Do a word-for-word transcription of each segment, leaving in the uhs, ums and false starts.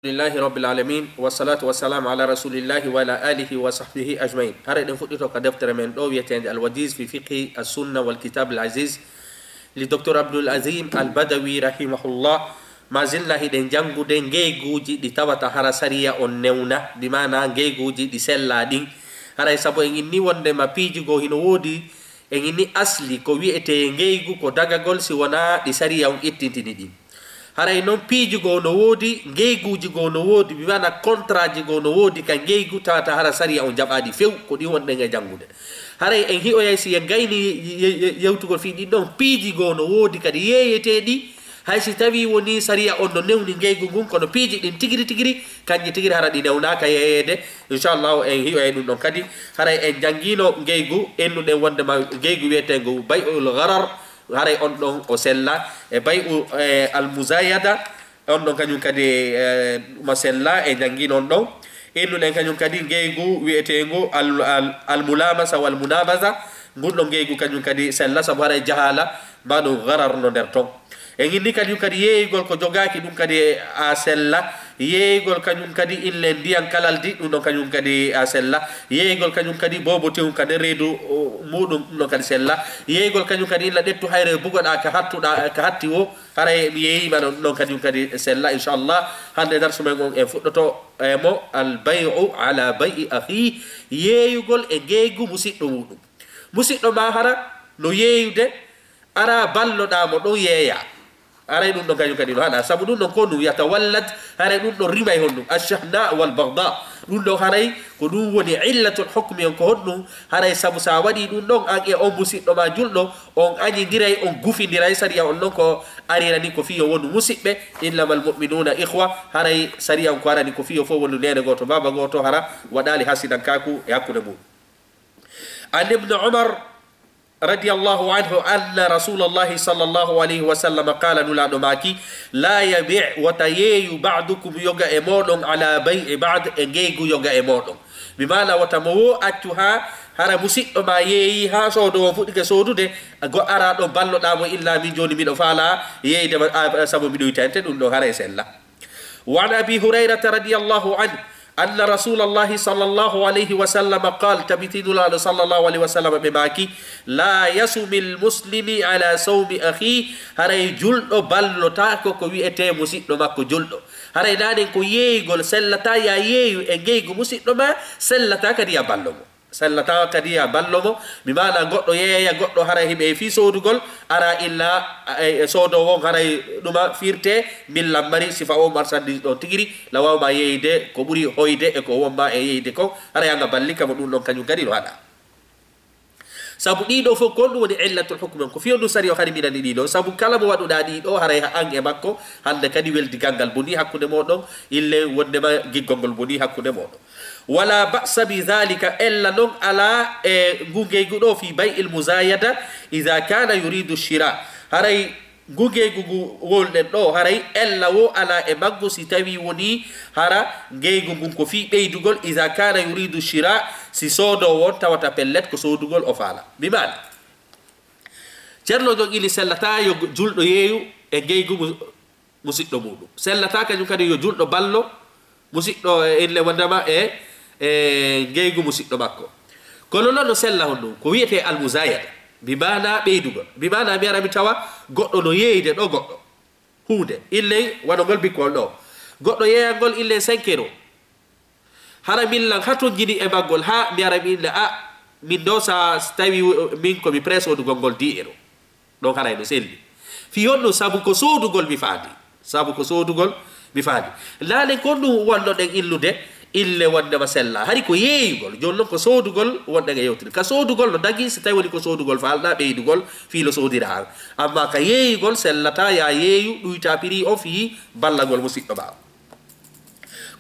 Alhamdulillahi Rabbil Alamin, wassalatu wassalamu ala Rasulillahi wa ala alihi wa sahbihi ajmain. Hara eɗen fuɗɗito ka deftere men ɗo wiyeteende Al-Wajiz fi Fiqhi As-Sunna wal Kitab Al-Aziz li Docteur Abdul Azim Al-Badawi rahimahullah. Ma zilna hiɗen janngude ngeyguuji ɗi tawata hara sariya on newna, bi maana ngeyguuji ɗi sella ɗin. Haray sabu en inni wonde ma piiji goo hino woodi, en inni asli ko wi'etee ngeygu ko dagagol si wonaa ɗi sariya on ittintini ɗin. Haray non piiji goo no woodi, ngeyguuji goo no woodi, bi maana kontraaji goo no woodi ka ngeygu tawata hara sariya on jaɓaɗi few, ko ɗin wonɗen e janngude. Haray en hi'oyay si en gayni ye-, ye-, ye-, yewtugol fii ɗin ɗon piiji goo no woodi kadi yeeyeteeɗi, hay si tawii wonii sariya on no newni ngeygu ngun, kono piiji ɗin tigiri tigiri, kanji tigiri hara ɗi newnaaka yeeyeede. Inchallahu en hi'oyay ɗum ɗon kadi. Haray en janngiino ngeygu, innuɗen wonde ma ngeygu wi'eteengu bay'ul gharar, haray on ɗon o sella, e bay'u, e al-muzayada, on ɗon kañum kadi, e, ma sella, e janngiino on ɗon. Innuɗen kañum kadi ngeygu wi'eteengu al, al, al-mulamasa wal munabaza, ngun ɗon ngeygu kañum kadi sella, sabu haray jahaala, ma ɗum gharar no nder ton. En inni kañum kadi yeeyugol ko jogaaki ɗum kadi a sella, yeeyugol kañum kadi inle ndiyan kalaldi, ɗum ɗon kañum kadi a sella, yeeyugol kañum kadi boobo tewu ka nder reedu, o, muɗum, ɗum ɗon kadi sella, yeeyugol kañum kadi inla ɗettu hayre bugoɗa ka hattuɗa, ka hatti wo, haray mi yeeyiima ɗon, ɗum ɗon kañum kadi sella, inchallah. Hannde darsu men on en fuɗɗoto e mo, al bay'u ala bay'i akhi, yeeyugol e ngeygu musiɗɗo muɗum. Musiɗɗo ma hara no yeeyude, ara balloɗaa mo ɗon yeeya. Haray ɗum ɗon kañum kadi no haɗa. Sabu ɗum ɗon ko ɗum yatawallad, haray ɗum ɗon rimay honɗum. Ash-shahna wal baghda. Ɗum ɗon haray ko ɗum woni illatul hukmi on ko honɗum. Haray sabu sa waɗi ɗum ɗon an e on musiɗɗo ma julɗo, on añindiray, on gufindiray. Sariya on ɗon ko arirani ko fii yo wonu musiɓɓe. Innamal mu'minuna ikhwa. Haray sariya on ko arani ko fii yo fof wonu neene gooto, baaba gooto, hara waɗaali hasidankaaku e hakkunde mum. An Ibn Umar radiyallahu anhu anna Rasulallahi sallallahu alayhi wa sallam qala, Nulaaɗo maaki, la yabi' wota yeeyu ba'dukum yoga e mooɗon ala bay'i ba'd e ngeygu yoga e mooɗon. Bi maana wota mo woo accu haa hara musiɗɗo ma yeeyi haa soodo on fuɗɗike soodude, go ara ɗo balloɗaa mo illa min jooni miɗo faala yeeyde ma, a, sabu miɗo yiɗi tawte ɗum ɗo hara e sella. Wa an Abi Hurayrata radiyallahu anhu anna Rasulallahi sallallahu alayhi wa sallam qal, tabiti Nulaaɗo sallallahu alayhi wa sallam ɓe maaki, la yasumil muslimi ala sawmi akhi, haray julɗo ballotaako ko wi'etee musiɗɗo makko julɗo. Haray nanen ko yeeyugol sellataa ya yeeyu e ngeygu musiɗɗo ma, sellataa kadi ya ballo mo. Sellataa kadi ya ballo mo, bi maana goɗɗo yeeya goɗɗo haray hiɓe fii soodugol, ara illa, e, e soodoowo on haray ɗuma firtee, min lammari sifa o marchandise ɗon tigiri, lawaw ma yeeyde ko ɓuri hoyde e ko won ma e yeeyde kon, haray anga ballika mo ɗum ɗon kañum kadi no haɗa. Sabu ɗii ɗoo fof ko honɗum woni illatul hukmi on? Ko fii honɗum sariya o hariminani ɗii ɗoo? Sabu kala mo waɗuɗaa ɗii ɗoo, haray an e makko, hannde kadi weldigal ngal bonii hakkunde mooɗon, ille wonndema giggol ngol bonii hakkunde mooɗon. Wala ba'sa bi dhalika, ella non alaa e ngu ngeygu ɗoo fi bay'il muzayada, idha kana yuridu shira. Haray ngu ngeygu ngu wowluɗen ɗoo, haray ella woo alaa e maggu si tawii wonii hara ngeygu ngun ko fii ɓeydugol, idha kana yuridu shira, si soodoowo on tawata pellet ko soodugol o faala. Bi maana, Ceerno Jon ini sellataa yo julɗo yeeyu e ngeygu mu-, musiɗɗo muuɗum. Sellataa kañum kadi yo julɗo ballo musiɗɗo e inle wondema e, e ngeygu musiɗɗo makko. Kono non no sella honɗum? Ko wi'etee almuzayada. Bi maana ɓeydugol. Bi maana mi ara mi tawa goɗɗo no yeeyde ɗo goɗɗo huunde. Inle waɗangol bikkol ɗo. Goɗɗo yeeyangol inle cinq euros. Hara min lan hatonjini e maggol, haa mi ara mi inna, a, min ɗo sa, so tawi min ko mi prêt soodugol ngol dix euros. Ɗon haray no selli. Fii honɗum? Sabu ko soodugol mi faandi. Sabu ko soodugol mi faandi. Naane ko ɗum wonnoɗen illude, ille wondema sella. Hari ko yeeyugol, jooni non ko soodugol wonɗen e yewtude. Ka soodugol no dagi, so tawi woni ko soodugol faalɗaa ɓeydugol, fii lo soodira han. Amma ka yeeyugol sellataa, yaa yeeyu, ɗuytaa prix on fii ballagol musiɗɗo ma.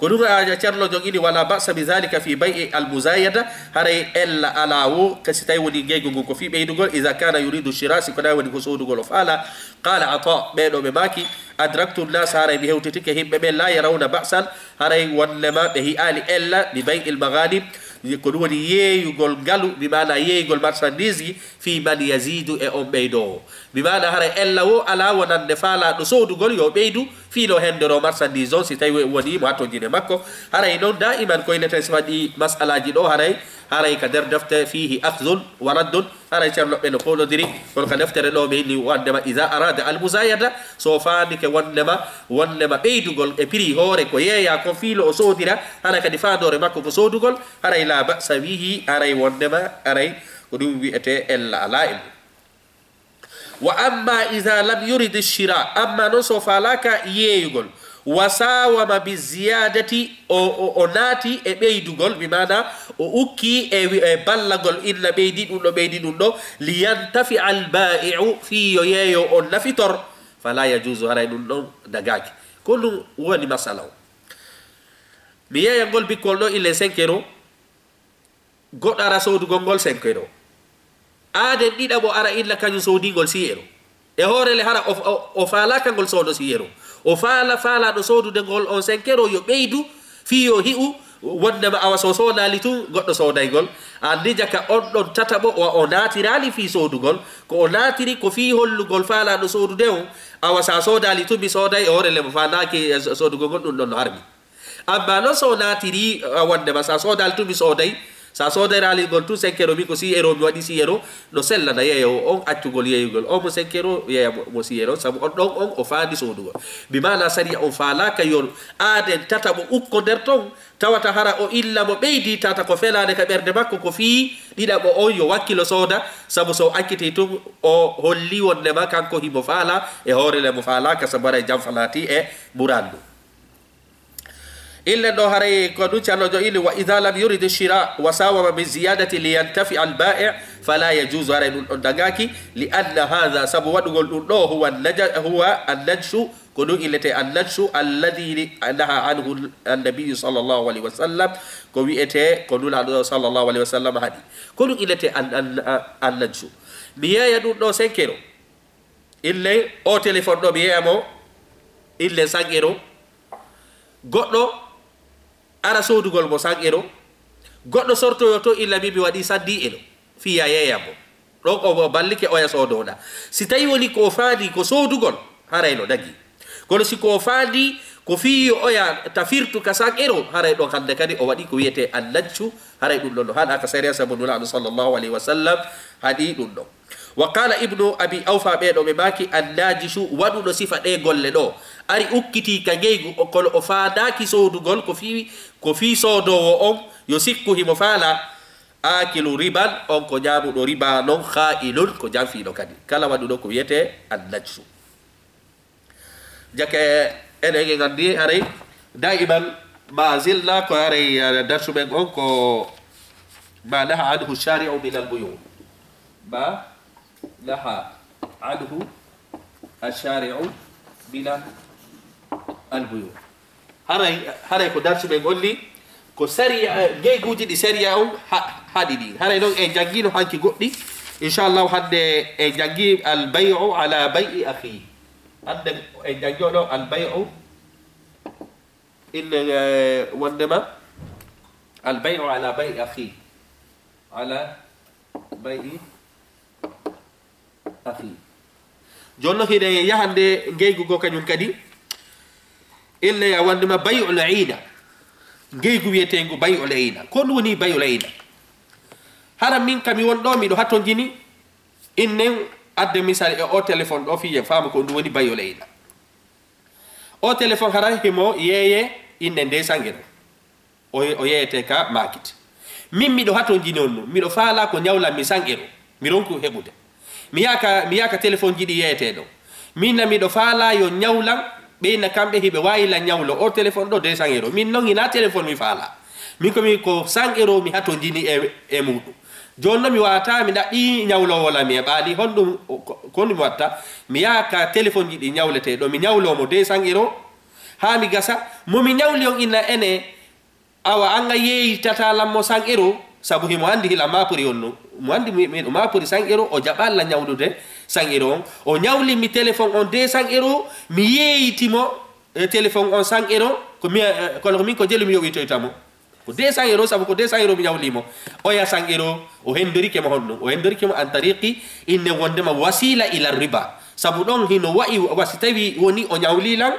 Ko ɗum a, Ceerno Jon ini, wala ba'sa bi dhalika fi bay'i al-muzayada, haray ella alaa wo, ka si tawi woni ngeygu ngun ko fii ɓeydugol, idha kana yuridu shira, si ko tawi woni ko soodugol o faala. Qala Ata, ɓee ɗoo ɓe maaki, adraktu an-nas, haray mi hewtitike himɓe ɓe, la yarawna ba'san, haray wonnema ɓe hi'aali ella, bi bay'il maghanim, Ko ɗum woni yeeyugol ngalu, bi maana yeeyugol marchandise ji, fii man yaziidu, e on ɓeydoowo. Bi maana haray ella wo alaa wonande faalaaɗo soodugol yo ɓeydu, fii no hendoroo marchandise on, si tawi woni mo hatonjine makko. Haray non daa'iman ko inneten sifa ɗi mas'alaaji ɗo, haray, haray ka nder defte fiihi akhdun wa raddun, haray ceerno ɓe no poolodiri, kono ka deftere ɗo ɓe inni wondema iza arada al muzayada, so faandike wondema, wondema ɓeydugol e prix hoore ko yeeya kon fii no o soodira, hara kadi faandoore makko ko soodugol, haray la ba'sa bihi, haray wondema, haray ko ɗum wi'ete ella alaa e mum. Wa amma iza lam yurid shira, amma non so faalaaka yeeyugol, wa sawama bi ziyadati, o, o, o naati e ɓeydugol, bi maana o ukki e wi-, e ballagol, inna ɓeydi ɗum ɗo, ɓeydi ɗum ɗo, li yantafi al ba'i'u, fii yo yeeyo on nafitor, fala yajuzu, haray ɗum ɗon dagaaki. Ko ɗum woni masala o. Mi yeeya ngol bikkol ɗo, il est cinq euros, goɗɗo ara soodugol ngol cinq euros. Aaden ɗiɗaɓo ara illa kañum soodingol six euros. E hoore le hara o, o, o faalaaka ngol soodo six euros. O faala, faalaaɗo soodude ngol on cinq euros yo ɓeydu, fii yo hi'u, wondema awa so soodaali tun, goɗɗo sooday ngol. Anndi jaka on ɗon tataɓo o, o naatiraali fii soodugol. Ko o naatiri ko fii hollugol faalaaɗo soodude on, awa sa soodaali tun mi sooday, e hoore le mo faandaaki, eh, so-, soodugol ngol ɗum ɗon no harmi. Amma non so o naatiri, a, wondema sa soodaali tun mi sooday, sa soodayraali ngol tun cinq euros, min ko six euros mi waɗi six euros, no sellana yeeyowo on accugol yeeyugol. On mo cinq euros, yeeya mo, mo six euros, sabu on ɗon on o faandi soodugol. Bi maana sariya on faalaaka yo aaden tataɓo ukko nder ton, tawata hara o illa mo ɓeydi tata ko felaande ka ɓernde makko, ko fii ɗiɗaɓo on yo wakkilo sooda, sabu so o acciti tun o holli wondema kanko himo faala, e hoore le mo faalaaka, sabu haray janfa naati e muraadu. Illen ɗo haray ko ɗum cannojo ili, wa idha lam yurid shira wa sawama bi ziyadati li yantafi al ba'i, fala yajuzu, haray ɗum ɗon dagaki, li anna hadha, sabu waɗugol ɗum ɗo, huwa naja-, huwa annajshu, ko ɗum illete annajshu alladhi naha anhu annabiyyu sallallahu alaihi wasallam, ko wi'ete ko Nulaaɗo sallallahu alaihi wasallam haɗi. Ko ɗum illete an-, an-, an-, annajshu. Mi yeeya ɗum ɗo cinq euros. Ille o téléphone ɗo mi yeeya mo, ille cinq euros. Goɗɗo ara soodugol mo cinq euros. Goɗɗo sortoyo to illa mi mi waɗi cinq euros. Fiya yeeya mo. Ɗon o, o ballike oya soodoɗa. Si tawi woni ko o faandi ko soodugol, haray no dagi. Kono si ko o faandi ko fii yo oya ta firtu ka cinq euros, haray ɗon hannde kadi o waɗi ko wiyetee annajshu, haray ɗum ɗon no haɗa ka sariya sabu Nulaaɗo sallallahu alaihi wasallam haɗi ɗum ɗon. Wa qala Ibnu Abi Awfa, ɓee ɗo ɓe maaki, annajishu, waɗuɗo sifa ɗee golle ɗo, ari ukkitii ka ngeygu, o, kono o faandaaki soodugol, ko fii, ko fii soodoowo on, yo sikku himo faala, aakilu riban, on ko ñaamuɗo riba non, khaa'inun, ko janfiiɗo kadi. Kala waɗuɗo ko wiyetee annajshu. Jake enen en anndi haray daiman ma zilna ko haray, eh, darsu men on ko ma naha anhu shari'u min al buyu. Ma naha anhu ashari'u min al buyu. Haray, haray ko darsu men on ni ko sariya, eh, ngeyguuji ɗi sariya on ha-, haɗi ɗi. Haray non en janngino hanki goɗɗi. Inchallahu hannde en janngi al bay'u ala bay'i akhi. Hannde en janngi oɗo al bay'u, inne, eh, wondema al bay'u ala bay'i akhi. Ala bay'i akhi. Jooni non hiɗen yahande ngeygu goo kañum kadi. Inne ya wondema bay'ul ina. Ngeygu wiyeteengu bay'ul ina. Ko ɗum woni bay'ul ina? Hara min kam mi won ɗo miɗo hatonjini. Innen adde misal e o téléphone ɗo fiye faamu ko ɗum woni bay'ul ina. O téléphone hara himo yeeye inne nde sangeno. O, o yeeyete ka market. Min miɗo hatonjini on no. Miɗo faala ko ñawlan mi cinq euros. Mi ronku heɓude. Mi yaaka, mi yaaka téléphone ji ɗi yeeyete ɗo. Min na miɗo faala yo ñawlan, ɓeyna kamɓe hiɓe waawi lan ñawlo. O téléphone ɗo deux cents euros. Min non hina téléphone mi faala. Min ko mi ko cinq euros mi hatonjini e, e muɗum. Jooni non mi waata mi ɗaɓɓi ñawloowo lan mi heɓaali. Honɗum ko, ko mi watta? Mi yaaka téléphone ji ɗi ñawlete ɗo. Mi ñawloo mo deux cents euros. Haa mi gasa. Mo mi ñawli on inna ene. Awa, an a yeeyitataa lan mo cinq euros, sabu himo anndi hila maapori on no. Mo anndi mi, miɗo maapori cinq euros, o jaɓaali lan ñawlude cinq euros on. O ñawli mi téléphone on deux cents euros, mi yeeyiti mo, e téléphone on cinq euros, ko mi, eh, kono ko min ko jelu mi yoɓitoyta mo. deux cents euros, sabu ko deux cents euros mi ñawlii mo. Oya cent euros, o henndorike mo honɗum? O henndorike mo an tariqi, inne wonndema wasila ila riba. Sabu ɗon hino wa'i wa-, si tawi woni o ñawlii lan,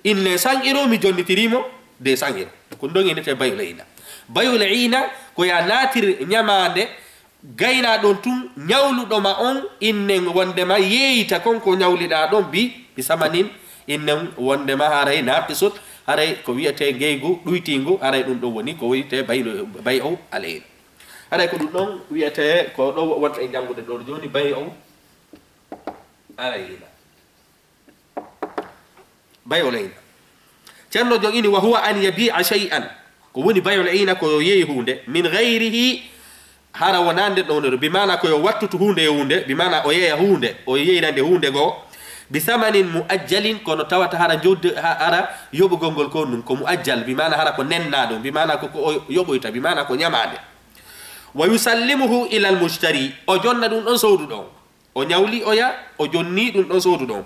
inne cent euros mi jonnitirii mo deux cents euros. Ko ɗum ɗon innetee bay'ul ina. Bay'ul ina ko ya naatir ñamaande, gaynaa ɗon tun ñawluɗo ma on, innen wonndema yeeyita kon ko ñawliɗaa ɗon bi, bi samanin, innen wonndema haray naqisut, haray ko wi'etee ngeygu ɗuytiingu, haray ɗum ɗon woni ko wi'etee baylu, bay'u al ina. Haray ko ɗum ɗon wi'etee ko ɗo wonɓe e janngude ɗo jooni bay'u al ina. Bay'ul ina. Ceerno jon ini, wa huwa an yabi'a shay'an. Ko woni bay'ul ina ko yo yeeyi huunde. Min ghayrihi, hara wonande ɗon ɗo. Bi maana ko yo wattutu huunde e huunde. Bi maana o yeeya huunde. O yeeyirande huunde goo. Bi samanin mu'ajjalin, kono tawata hara jodde, ha-, hara yoɓugol ngol ko nun. Ko mu'ajjal. Bi maana hara ko nenna ɗum. Bi maana ko, ko o yoɓoyta. Bi maana ko ñamaande. Wa yusallimuhu ila al mushtari. O jonna ɗum ɗon sowdu ɗon. O ñawli oya, o jonni ɗum ɗon sowdu ɗon.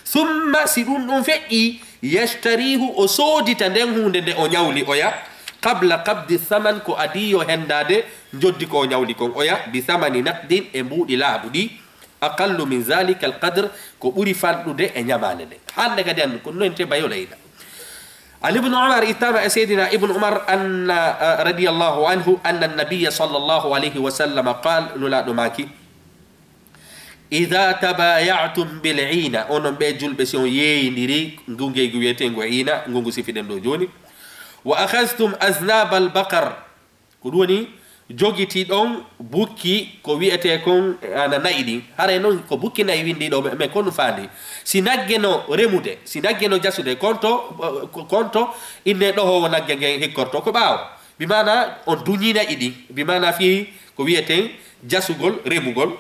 Summa, si ɗum ɗon feƴƴi, yashtarihu, o soodita nden huunde nde o ñawli oya, qabla qabdi saman, ko adii yo hendaade njoddi ko o ñawli kon oya, bi samani naqdin, e mbuuɗi laaɓuɗi, aqallu min zalika al qadr, ko ɓuri fanɗude e ñamaande nde. Hannde kadi anndu, ko non te bayo leyla. An Ibnu Umar, ittama e Seydina Ibnu Umar, anna, ah, radiyallahu anhu, anna nabiyya sallallahu alayhi wa sallam qaal, Nulaaɗo maaki, Ida tabayatum bil ina, onon ɓe julɓe, si on yeeyindiri ngu ngeygu wiyeteengu ina, ngu ngu sifiɗen ɗo jooni, wa akhadhtum aznaba al baqar, ko ɗum woni jogiti ɗon bukki ko wiyetee kon ana na'i ɗin, haray noon ko bukki na'i winndi ɗo, mais ko ɗum faandi. Si nagge no remude, si nagge no jasude, konto, konto inne ɗohoowo nagge ngen hikkorto ko ɓaawo. Bi maana on duñi na'i ɗin, bi maana fii ko wiyeten jasugol, remugol.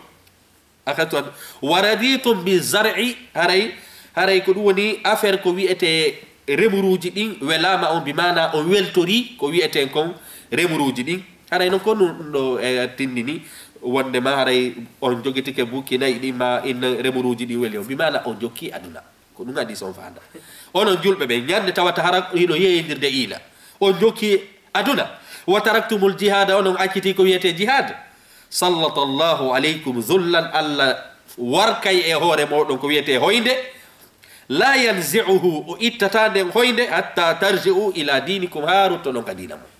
Akhadhtum, wa raditum bi zar'i, haray, haray ko ɗum woni affaire ko wiyetee remuruuji ɗin welaama on, bi maana on weltori ko wiyeten kon remuruuji ɗin. Haray noon ko ɗum ɗo e tindini wondema haray on jogitike bukki na'i ɗin ma inna remuruuji ɗin weli on, bi maana on jokki aduna. Ko ɗum hadis on faanda. Onon julɓe ɓe, ñande tawata hara hiɗo yeeyindirde iina. On jokki aduna. Wa taraktumul jihada, onon acciti ko wiyetee jihad. Sallata Allahu alaykum dhullan, Allah warkay e hoore mooɗon ko wiyetee hoynde. La yanzi'uhu, o ittata nden hoynde, hatta tarji'u ila dinikum, haa ruttoɗon ka diina mon.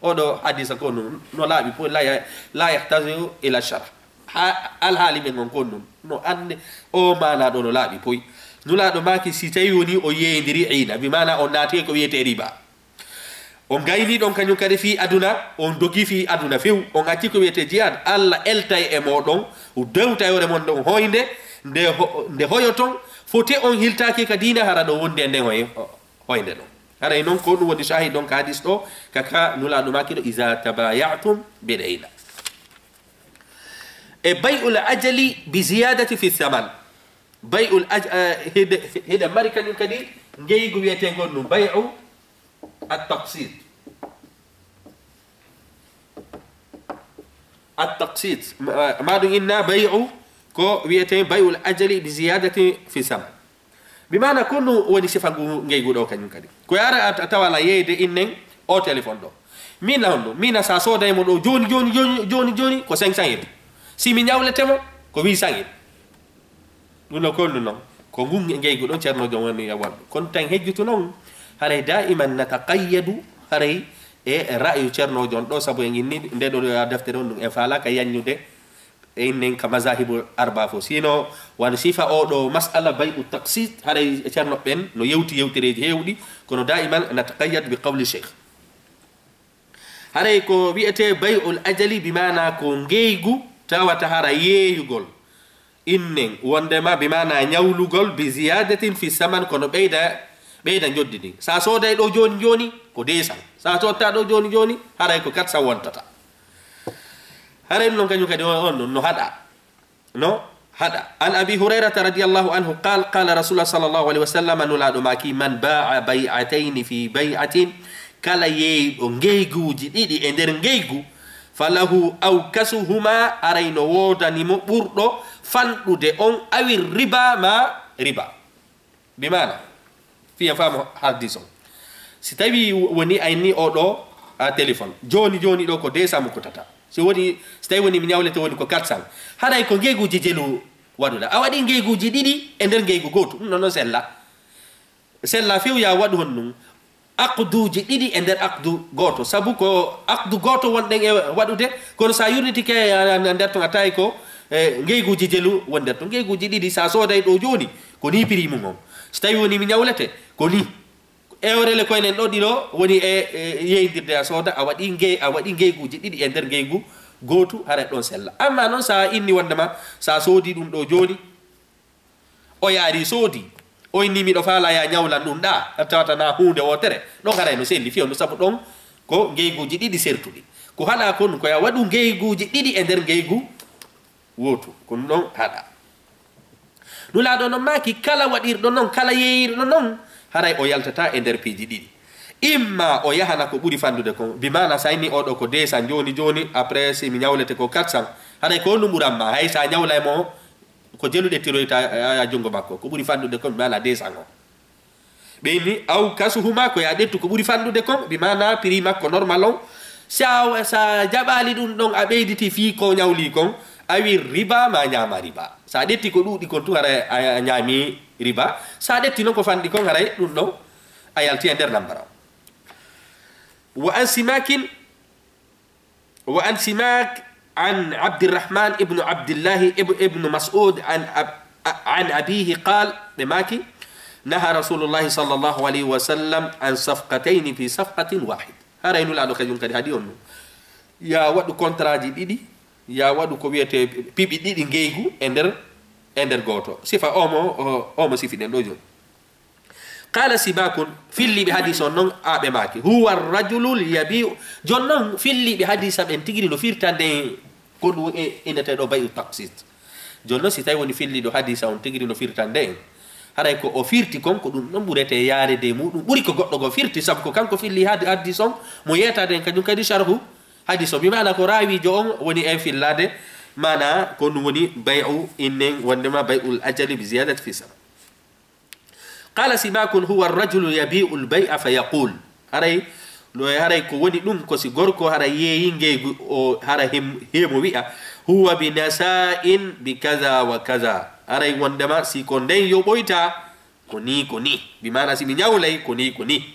Oɗo hadisa ko no, no laaɓi poy, la ya-, la yahtaju ila shara. Ha, alhaali men on kon nun, no ande o maana ɗo no laaɓi poy. Nulaaɗo maaki si tawi woni o yeeyindiri iina, bi maana on naati e ko wiyetee riba. On gayni ɗon kañum kadi fii aduna, on dogi fii aduna few, on acci ko wiyetee jihad, Allah eltay e mooɗon, dewtayore mon ɗon hoynde, nde ho-, nde hoyoton, foti on hiltaaki ka diina hara ɗo wondi e nden hoy-, hoynde ɗon. Haray noon ko ɗum woni shahid ɗon ka hadis ɗo, ka, ka Nulaaɗo maaki ɗo, iza tabayatum bil ina. E bay'ul ajali bi ziyadati fi thaman. Bay'ul aj-, eh, hiɗe, hiɗe mari kañum kadi ngeygu wiyetee ngon ɗum bay'u at-taqsid. At-taqsid. Ma, ma ɗum inna bay'u ko wiyetee bay'ul ajali bi ziyadati fi thaman. Bi maana ko ɗum woni sifa ngu ngeygu ɗo kañum kadi. Ko yaara a, a tawa la yeeyde innen o téléphone ɗo. Min na honno? Min na sa sooday mo ɗo jooni, jooni, jooni, jooni, jooni ko cinq cents euros. Si mi ñawlete mo ko huit cents euros. Ɗum no ko ɗum non. Ko ngu ngeygu ɗon Ceerno Joom woni e wonɗo. Kono tan hejjutu non, haray daiman nataqayyadu, haray e ra'yu Ceerno Joom ɗo, sabu en inni nde ɗo deftere on ɗum en faalaka yaññude. E innen ka mazahibul arba fof. Sino, wano sifa oɗo mas'ala bay'u taqsid, haray Ceerno ɓen no yewti yewtereeji heewɗi, kono daiman nataqayyad bi qawli sheikh. Haray ko wiyetee bay'ul ajali, bi maana ko ngeygu tawata hara yeeyugol. Innen, wondema, bi maana ñawlugol, bi ziyadatin fi saman, kono ɓeyda, ɓeyda njoddi ndin. Sa sooday ɗo jooni jooni, ko deux cents. Sa sotta ɗo jooni jooni, haray ko quatre cents wontata. Haray ɗum non kañum kadi on, on no haɗa. No haɗa. An Abi Hurayrata radiyallahu anhu qal, qala Rasulullah sallallahu alayhi wa sallam, Nulaaɗo maaki, man ba'a bay'atayni fi bay'atin, kala yeeyɗo ngeyguuji ɗiɗi e nder ngeygu, falahu awkasuhuma, haray no woodani mo ɓurɗo fanɗude on, awi riba ma riba. Bi maana, fii en faamu hadis on. Si tawi woni ayni o ɗo, A téléphone. Jooni, jooni ɗo ko deux cents mo kutata. Si woni, si tawi woni mi ñawlete woni ko quatre cents. Haray ko ngeyguuji jelu waɗuɗa. A waɗi ngeyguuji ɗiɗi e nder ngeygu gootu. Ɗum ɗon no sella. Sella few ya waɗu hon ɗum. Aqduuji ɗiɗi e nder aqdu gooto. Sabu ko aqdu gooto wonɗen e waɗude, kono sa yurnitike a, a, a nder ton a tawi ko, e, ngeyguuji jelu woni nder ton. Ngeyguuji ɗiɗi sa sooday ɗo jooni, ko ni prix mum on. Si tawi woni mi ñawlete, ko ni. Ewrele koye nen ɗo ɗiɗo woni e, e yeyndirde a sooda, a waɗi ngey-, a waɗi ngeyguuji ɗiɗi e nder ngeygu gootu, haray ɗon sella. Amma noon sa inni wondema sa soodi ɗum ɗo jooni, o yaari soodi, o inni miɗo faala ya ñawlan ɗum ɗa, tawata na huunde wootere, ɗon haray no selli fewndo, sabu ɗon ko ngeyguuji ɗiɗi sertuɗi. Ko haɗa kon ko ya waɗu ngeyguuji ɗiɗi e nder ngeygu wootu, ko ɗum ɗon haɗa. Nulaaɗo non maaki, kala waɗirɗo non, kala yeeyirɗo non, haray o yaltata e nder piiji ɗiɗi. Imma o yahana ko ɓuri fanɗude kon, bi maana sa inni oɗo ko deux cents jooni jooni, après si mi ñawlete ko quatre cents, haray ko ɗum ɓuran ma, hay sa ñawlay mo ko jelu ɗettiroyta, a, a, junngo makko, ko ɓuri fanɗude kon, bi maana deux cents o. Ɓe inni, aw kasuhuma, ko ya ƴettu ko ɓuri fanɗude kon, bi maana prix makko normal on. Sa, sa jaɓaali ɗum ɗon, a ɓeyditi fii ko ñawli kon, awi riba ma ñaama riba. Sa ƴetti ko ɗuuɗi kon tun, haray a, a ñaami riba. Sa ƴetti non ko fanɗi kon, haray ɗum ɗon a yalti e nder nambara. Wa an simakin, wa an simak an Abdirrahman ibnu Abdillahi ib-, ibnu Mas'ud an ab-, a-, an abihi qal, ɓe maaki, naha Rasulullahi sallallahu alayhi wa sallam an safqatayni fi safqatin wahid. Haray Nulaaɗo kajum kadi haɗi on ɗum. Ya waɗu contrat ji ɗiɗi, ya waɗu ko wiyetee piɓi ɗiɗi ngeygu e nder, e nder gooto. Sifa omo, o-, omo sifi ɗen ɗo jooni. Qala Simakun, filliiɓe hadis on non, a ɓe maaki, huwa rajulul yabiu. Jon non, filliiɓe hadisa ɓen tigiri no firta nden ko ɗum e, innetee ɗo bay'u taqsit. Jon non, si tawi woni filliiɗo hadisa on tigiri no firta nden, haray ko o firti kon, ko ɗum ɗon ɓurete yaarede e muɗum, ɓuri ko goɗɗo go firti, sabu ko kanko filli hadi-, hadis on, mo yeetaade en kajum kadi sharhu hadis on. Bi maana ko raawiijo on woni en fillaade, maana ko ɗum woni bay'u innen wondema bay'ul ajali bi ziyadati fi sama. Qala Simakun, huwa rajulu yabi'u al-bay'a fa yaqul. Haray, no, haray ko woni ɗum ko si gorko haray yeeyi ngeygu o, hara hem-, hemo wi'a, huwa bi nasa'in bi kaza wa kaza. Haray wondema si ko nden yoɓoyta, ko ni, ko ni. Bi maana si mi ñawlay, ko ni, ko ni.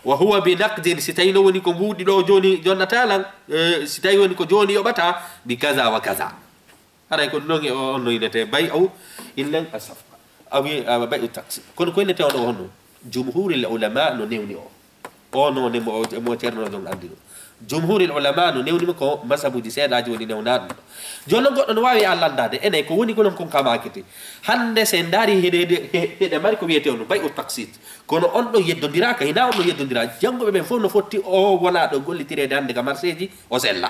Wa huwa bi naqdin, si tawi no woni ko mbuuɗi ɗo jooni jonnata lan, eh, si tawi woni ko jooni yoɓata, bi kaza wa kaza. Haray ko ɗum ɗon e o, on no innetee bay'u innen as-safqa. A wi, a, bay'u taqsit. Kono ko innetee on ɗo honno? Jumhuril ulama no newni o. O no ne mo, mo Ceerno ɗon anndi ɗum. Jumhuril ulama no newni mo ko mazhabuuji seeɗaaji woni newnaaɗo ɗum. Jooni non goɗɗo no waawi a lanndaade enen ko woni ko non kon ka maakiti. Hannde si en ndaari hiɗe, hiɗe, hiɗe mari ko wiyetee on bay'u taqsit. Kono on ɗon yeddondiraaka, hinaa on ɗon yeddondiraa. Jannguɓe ɓen fof no fotti o wona ɗo gollitireede hannde ka marseeji o sella.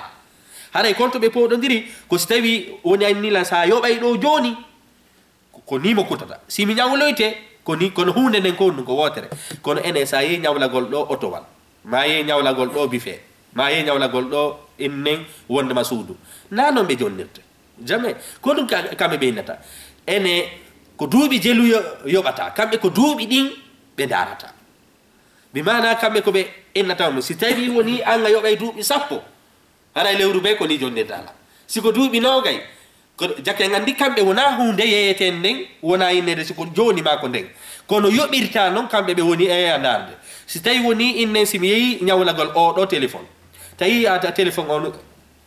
Haray kon to ɓe pooɗondiri, ko si tawi woni anni lan sa yoɓay ɗo jooni, ko, ko ni mo kutata. Si mi ñawloyte, ko ni, kono huunde nden ko ɗum ko wootere. Kono enen sa yehi ñawlagol ɗo otowal, ma yehi ñawlagol ɗo bife, ma yehi ñawlagol ɗo innen wondema suudu. Na non ɓe jonnirte. Jamais. Ko ɗum ka-, kamɓe ɓe innata. Ene ko duuɓi jelu yo-, yoɓata. Kamɓe ko duuɓi ɗin ɓe ndaarata. Bi maana kamɓe ko ɓe innata mo. Si tawi woni an a yoɓay duuɓi sappo, haray lewru bee ko ni jonnirta la. Si ko duuɓi noogay, ko jake nganndi kamɓe wona huunde yeeyeten nden, wona innede si ko jooni maa ko nden. Kono yoɓirta non kamɓe ɓe woni e a ndaarde. Si tawi woni innen si mi yehi ñawlagol oo ɗoo téléphone. Tawi a ta-, téléphone on,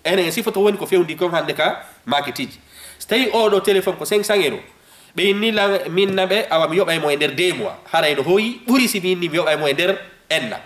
enen en sifoto woni ko fewndi kon hannde ka maakitiiji. Si tawi oo ɗoo téléphone ko cinq cents euros, ɓe inni lan min na ɓe, awa mi yoɓay mo e nder deux mois. Haray no hoyi ɓuri si mi inni mi yoɓay mo e nder enna.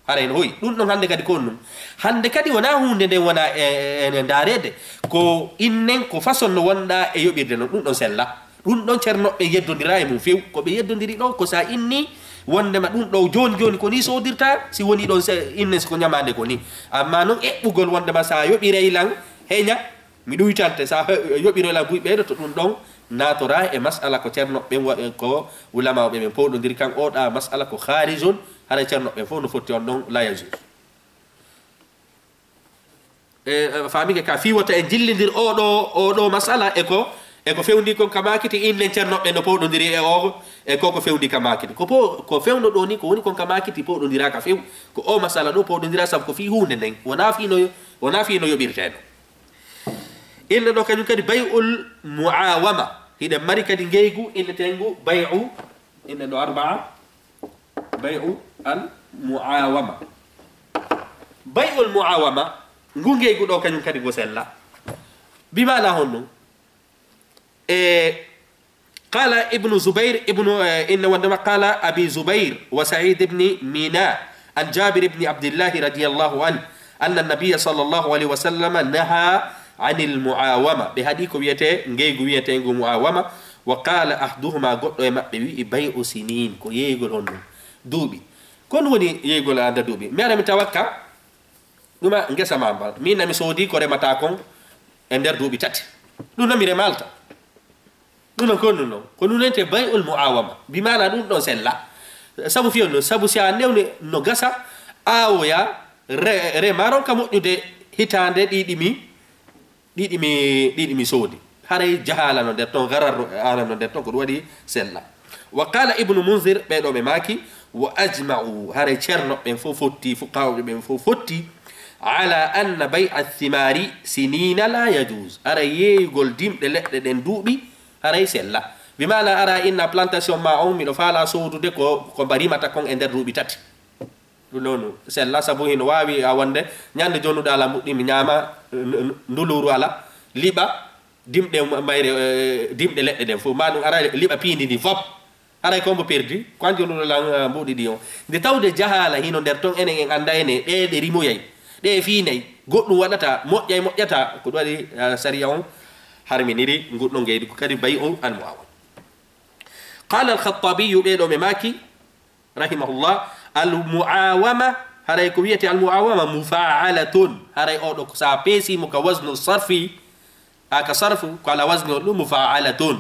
Haray no hoyi. Ɗum ɗon hannde kadi ko on ɗum. Hannde kadi wonaa huunde nden wona e, e, e ndaareede. Ko innen, ko façon no wonɗaa e yoɓirde non. Ɗum ɗon sella. Ɗum ɗon ceernoɓe yeddondiraa e mum few. Ko ɓe yeddondiri ɗo, ko sa inni wondema ɗum ɗo jooni jooni ko ni soodirta, si woni ɗon se-, innen si ko ñamaande ko ni. Amma non eɓɓugol wondema sa yoɓiray lan heña, mi ɗuytante, sa he-, yoɓiroy lan buy ɓeydo to ɗum ɗon naatoraa e masala ko ceernoɓe ɓen wa-, ko ulamaaɓe ɓen powɗondiri kan. Oɗa masala ko khaarijun, haray ceernoɓe ɓen fof no fotti on ɗon la yajuuz. E, e, faamike ka fii wota en jillindir oɗo, oɗo masala e ko, E ko fewndi kon ka maakiti, innen ceernoɓe no pooɗondiri e o, e ko ko fewndi ka maakiti. Ko po-, ko fewndo ɗo ni, ko woni kon ka maakiti pooɗondiraaka few. Ko o masala ɗo pooɗondira sabu ko fii huunde nden. Wonaa fii no yo-, wonaa fii no yoɓirtee no. Inne ɗo kañum kadi bay'ul mu'awama. Hiɗen mari kadi ngeygu inneteengu bay'u, inne ɗo arbaa, bay'u al mu'awama. Bay'ul mu'awama, ngu ngeygu ɗo kañum kadi ngu sella. Bi maana honno? E, qala Ibnu Zubair, Ibnu, e, inna wandema qala Abi Zubair wa Sa'id ibn Mina an Jabir ibn Abdillahi radiyallahu anhu anna Nabiyya sallallahu alayhi wa sallam naha anil mu'awama. Ɓe haɗi ko wiyetee ngeygu wiyeteengu mu'awama. Wa qala ahduhuma, goɗɗo e maɓɓe wi'i, bay'u sinin, ko yeeygol honɗum? Duuɓi. Ko honɗum woni yeeygol anda duuɓi? Mi ara mi tawakka ɗuma ngesa ma mba. Min na mi soodi ko remata kon e nder duuɓi tati. Ɗum na mi remalta. Ɗum non ko ɗum non. Ko ɗum wiyetee bay'ul mu'awama. Bi maana ɗum ɗon sella. Sabu fiyo no, sabu si a newni no gasa, awoya, re-, rema ronka moƴƴude hitaande ɗiɗi mi, ɗiɗi mi, ɗiɗi mi soodi. Haray jahaala no nder ton, garar no, ala no nder ton, ko ɗum waɗi sella. Wa qala Ibnu Munzir, ɓee ɗo ɓe maaki, wa ajma'u, haray ceerno ɓen fof fotti, fuqahaa ɓen fof fotti, ala anna bay'a thimari sinina la yajuz. Haray yeeyugol dimɗe leɗɗe ɗen duuɓi, haray sella. Bi maana ara inna plantation ma on, miɗo faala soodude ko, ko mba rimata kon e nder duuɓi tati. Ɗum noonu, sella, sabu hino waawi a wonde, ñande jonuɗo ala mbuɗɗi mi ñaama, n-, n-, nduluuru ala, liɓa, dimɗe ma-, mayre, eh, dimɗe leɗɗe ɗen fof, ma ɗum ara liɓa piindi ndi fop. Haray ko mbo perdi, ko an jonuɗo lan, eh, mbuɗi ɗi on. Nde tawde jahaala hino nder ton, enen en annda ene, ɗe, ɗe rimoyay, ɗe fiinay, goɗɗum waɗata, moƴƴay, moƴƴata, ko ɗum waɗi, eh, sariya on harminiri ngun ɗon ngeydi, ko kadi bay'u al mu'awama. Qala al-Khattabi, ɓee ɗo ɓe maaki, rahimahullah, al mu'awama, haray ko wiyetee al mu'awama mufa'alatun, haray o ɗo ko sa peesi mo ka waznu sarfi, a ka sarfu, ko ala wazni on ɗum mufa'alatun.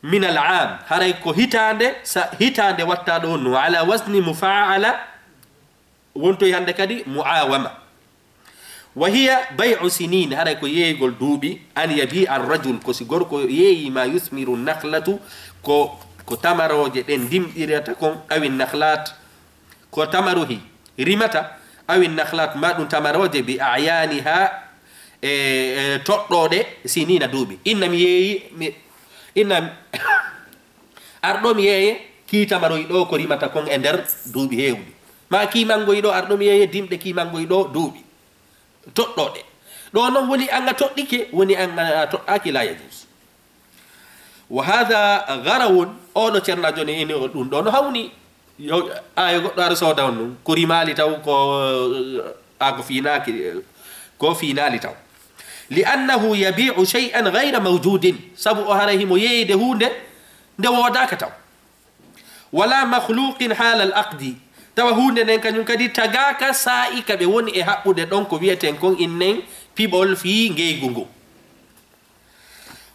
Min al am, haray ko hitaande, sa, hitaande watta ɗo no ala wazni mufa'ala, wontoy hannde kadi mu'awama. Wa hiya bay'u sinin, haray ko yeeyugol duuɓi, an yabi'a ar-rajul, ko si gorko yeeyi ma yuthmiru nakhlatu, ko, ko tamarooje ɗen ndimɗirata kon, awi nakhlat, ko tamarohi rimata, awi nakhlat, ma ɗum tamarooje bi a'yaniha, e, e toɗɗooɗe sinina duuɓi. Inna mi yeeyi, mi, inna mi, Ar ɗo mi yeeye, kii tamaroy ɗo ko rimata kon e nder duuɓi heewɗi. Ma kii mangoy ɗo, ar ɗo mi yeeye, dimɗe kii mangoy ɗo duuɓi. Toɗɗooɗe. Ɗo non woni an a toɗɗike, woni an a toɗɗaaki, la yajuz. Wa hadha gharawun, oɗo ceerno joni ini o ɗum ɗo no hawni. Yo, a yo goɗɗo ara sooda on ɗum. Ko rimaali taw ko, a ko fiinaaki, ko fiinaali taw. Li annahu yabi'u shay'an ghayra mawjudin. Sabu o haray himo yeeyde huunde nde woodaaka taw. Wala makhluqin halal aqdi. Tawa huunde nden kañum kadi tagaaka saa'i ka ɓe woni e haɓɓude ɗon ko wi'eten kon innen piɓol fii ngeygu ngu.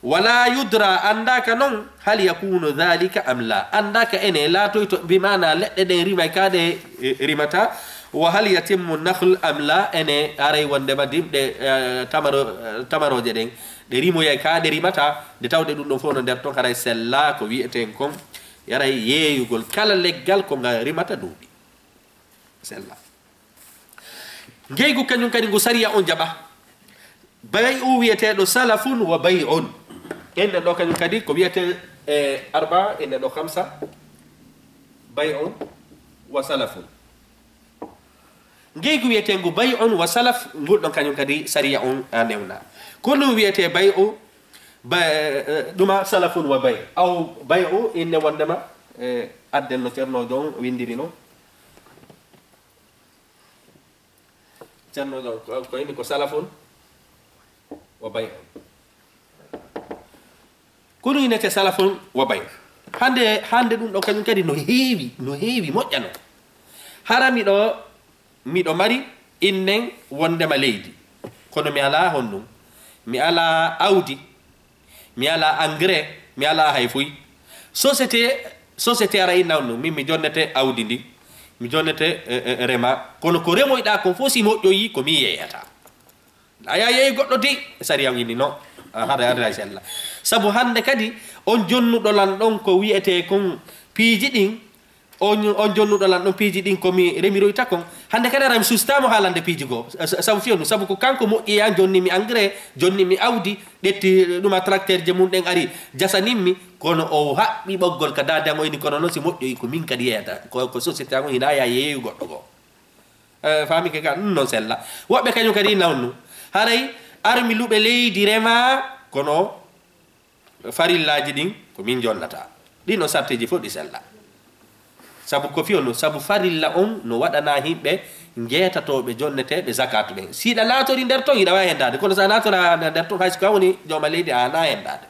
Wala yudra, anndaaka non, hal yakunu dhalika am la. Anndaaka ene laatoyto, bi maana leɗɗe ɗen rimay ka ɗe, e, rimata. Wa hal yatimmu nakhl am la, ene aray wondema dimɗe, e, tamaro-, e, tamarooje ɗen. Ɗe rimoyay ka ɗe rimata, nde tawde ɗum ɗon fof no nder ton, haray sella ko wi'eten kon, yaray yeeyugol kala leggal ko nga rimata duuɓi. Sella. Ngeygu kañum kadi ngu sariya on jaɓa. Bay'u wiyeteeɗo salafun wa bay'un. Enne ɗo kañum kadi ko wiyetee, e, arba, enne ɗo khamsa. Bay'un wa salafun. Ngeygu wiyeteengu bay'un wa salaf, ngol ɗon kañum kadi sariya on a newna. Ko ɗum wiyetee bay'u, ba-, e, ɗuma salafun wa bay'. Aw bay'u inne wondema, e, adden no ceerno jon windiri non. Ceerno jon, ko, ko ini ko salafun wa bay'un. Ko ɗum innete salafun wa bay'. Hande, hande ɗum ɗo kañum kadi no heewi, no heewi moƴƴano. Hara miɗo, miɗo mari innen wondema leydi. Kono mi alaa honɗum. Mi alaa awdi. Mi alaa engrais. Mi alaa hay fuy. Société, société ara inna on ɗum. Min mi jonnete awdi ndi. Mi jonnete, e, e, rema. Kono ko remoyɗaa kon fof si moƴƴoyi ko mi yeeyata. A yaa yeeyi goɗɗo dey, sariya on inni non. A hara, hara sella. Sabu hannde kadi, on jonnuɗo lan ɗon ko wi'etee kon piiji ɗin, on, on jonnuɗo lan ɗon piiji ɗin ko mi remiroyta kon. Hannde kadi ara mi sustaamo haalande piiji goo. Sa-, sa-, sabu fiyondu, sabu ko kanko moƴƴi an, jonni mi engrais, jonni mi awdi, ƴetti ɗuma tracteur je mun ɗen ari, jasanin mi, kono o haɓɓi ɓoggol ka daade an o inni, kono non si moƴƴoyi ko min kadi yeeyata. Ko, ko société an on hinaa yaa yeeyu goɗɗo goo. Eh, faami ke ka, ɗum non sella. Woɓɓe kañum kadi nawnu. Haray armi luɓe leydi rema, kono farillaaji ɗin ko min jonnata. Ɗin non sarteeji fof ɗi sella. Sabu ko fiyo no, sabu farilla on no waɗana yimɓe njeetatooɓe jonneteeɓe zakaatu ɓen. Si ɗa naatorii nder ton, hiɗa waawi hendaade. Kono so a naatoraa nder ton, hay so ko an woni jooma leydi, a haanaa hendaade.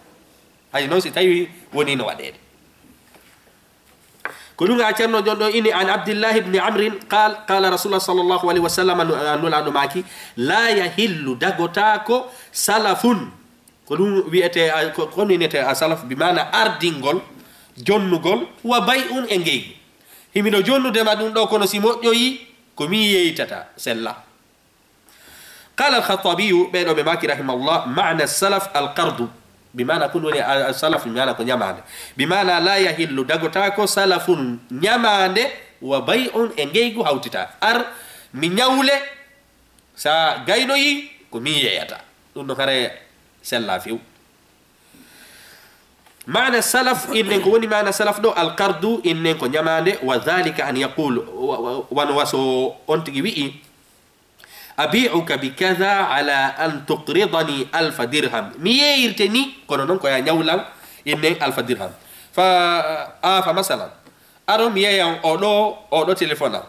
Hay non si tawi woni no waɗeede. Ko ɗum a Ceerno jon ɗo ini, an Abdillahi ibni Amrin, qal, qala Rasulullah sallallahu alaihi wasallam, nu-, Nulaaɗo maaki, la yahillu, dagotaako, salafun. Ko ɗum wiyete, a, ko, ko ɗum innete a salaf, bi maana ardingol, jonnugol, wa bay'un e ngeygu. Himiɗo jonnude ma ɗum ɗo, kono si moƴƴoyi, ko mi yeeytata, sella. Qala al-Khattabiyu, ɓee ɗo ɓe maaki rahimahullah, maana salaf al-qardu. Bi maana ko ɗum woni a, a salaf, bi maana ko ñamaande. Bi maana la yahillu, dagotaako, salafun, ñamaande, wa bay'un e ngeygu hawtita. Ar, mi ñawle, sa gaynoyi, ko min yeeyata. Ɗum ɗo kare sella few. Maana salaf, innen ko woni maana salaf ɗo, al-qardu, innen ko ñamaande, wa dhalika an yaqul, wa, wa, wano waso on tigi wi'i, abi'uka bi kadha ala an tuqridani alfa dirham. Mi yeeyirte ni, kono non ko ya ñawlan innen alfa dirham. Fa, a, fa masalan, aro mi yeeyan o ɗo, o ɗo téléphone am.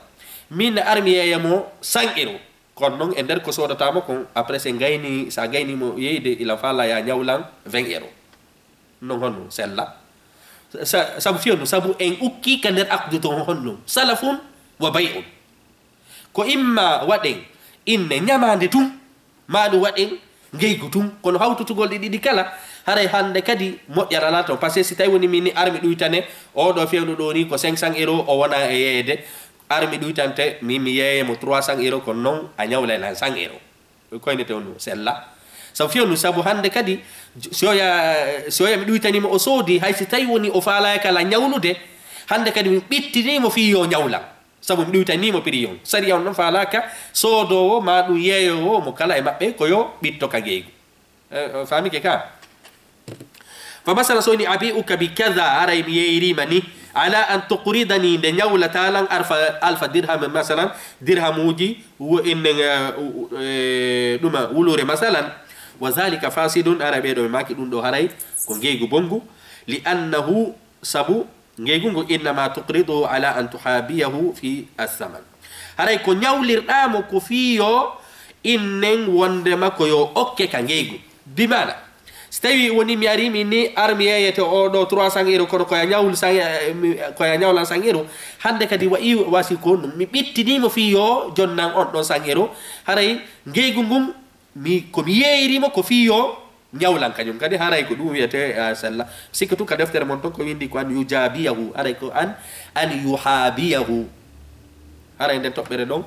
Min ar mi yeeya mo cent euros. Kono non e nder ko sodata mo kon, après se gayni, sa gayni mo yeeyde, ila fala ya ñawlan vingt euros. Non honno sella? Sa-, sabu fiyonno, sabu en ukki ka nder aqdu to honno? Salafun wa bay'un. Ko imma waɗen inne ñamaande tun, maa ɗum waɗen ngeygu tun. Kono hawtutugol ɗi ɗiɗi kala, haray hannde kadi moƴƴara laata on. Parce que si tawi woni min ni ar mi ɗuytane, oo ɗoo fewndo ɗoo ni ko cinq cents euros, o wona e yeeyde. Ar mi ɗuytante, min mi yeeye mo trois cents euros, kono non a ñawlay lan cent euros. Koynete on no sella. Sabu fiyondu, sabu hannde kadi, so ya, so ya mi ɗuytanii mo o soodi, hay si tawi woni o faalaaka la ñawlude, hannde kadi mi ɓittinii mo fii yo ñawlan. Sabu mi ɗuytanii mo prix on. Sariya on ɗon faalaaka soodoowo maa ɗum yeeyoowo mo kala e maɓɓe ko yo ɓitto ka ngeygu. Eh, eh, faamike ka? Fa masala so woni abi'uka bi kaza, haray mi yeeyiriima ni, ala an tuqridani, nde ñawlataa lan alfa, alfa dirham, masalan, dirhamuuji, wo-, innen, eh, u-, u-, eh, ɗuma wuluure, masalan, wa zalika fasidun, haray ɓee ɗoo ɓe maaki ɗum ɗoo haray ko ngeygu bonngu, li annahu, sabu ngeygu ngu, innama tuqridu ala an tuhabiyahu fi athaman. Haray ko ñawlirɗaa mo ko fii yo innen wondema ko yo okke ka ngeygu. Bi maana, si tawi woni mi ari min ni, ar mi yeeyete oo ɗoo trois cents euros, kono ko ya ñawlu cent, eh, mi, ko ya ñawlan cent euros. Hannde kadi wayi wasi ko mi ɓittinii mo fii yo jonnan on ɗon cent euros. Haray ngeygu ngun, mi, ko mi yeeyiri mo ko fii yo ñawlan kañum kadi, haray ko ɗum wiyete, eh, sella. Sikka tun ka deftere mon ton ko windi ko an yujabiyahu, haray ko an, an yuhabiyahu. Haray nden toɓɓere ɗon,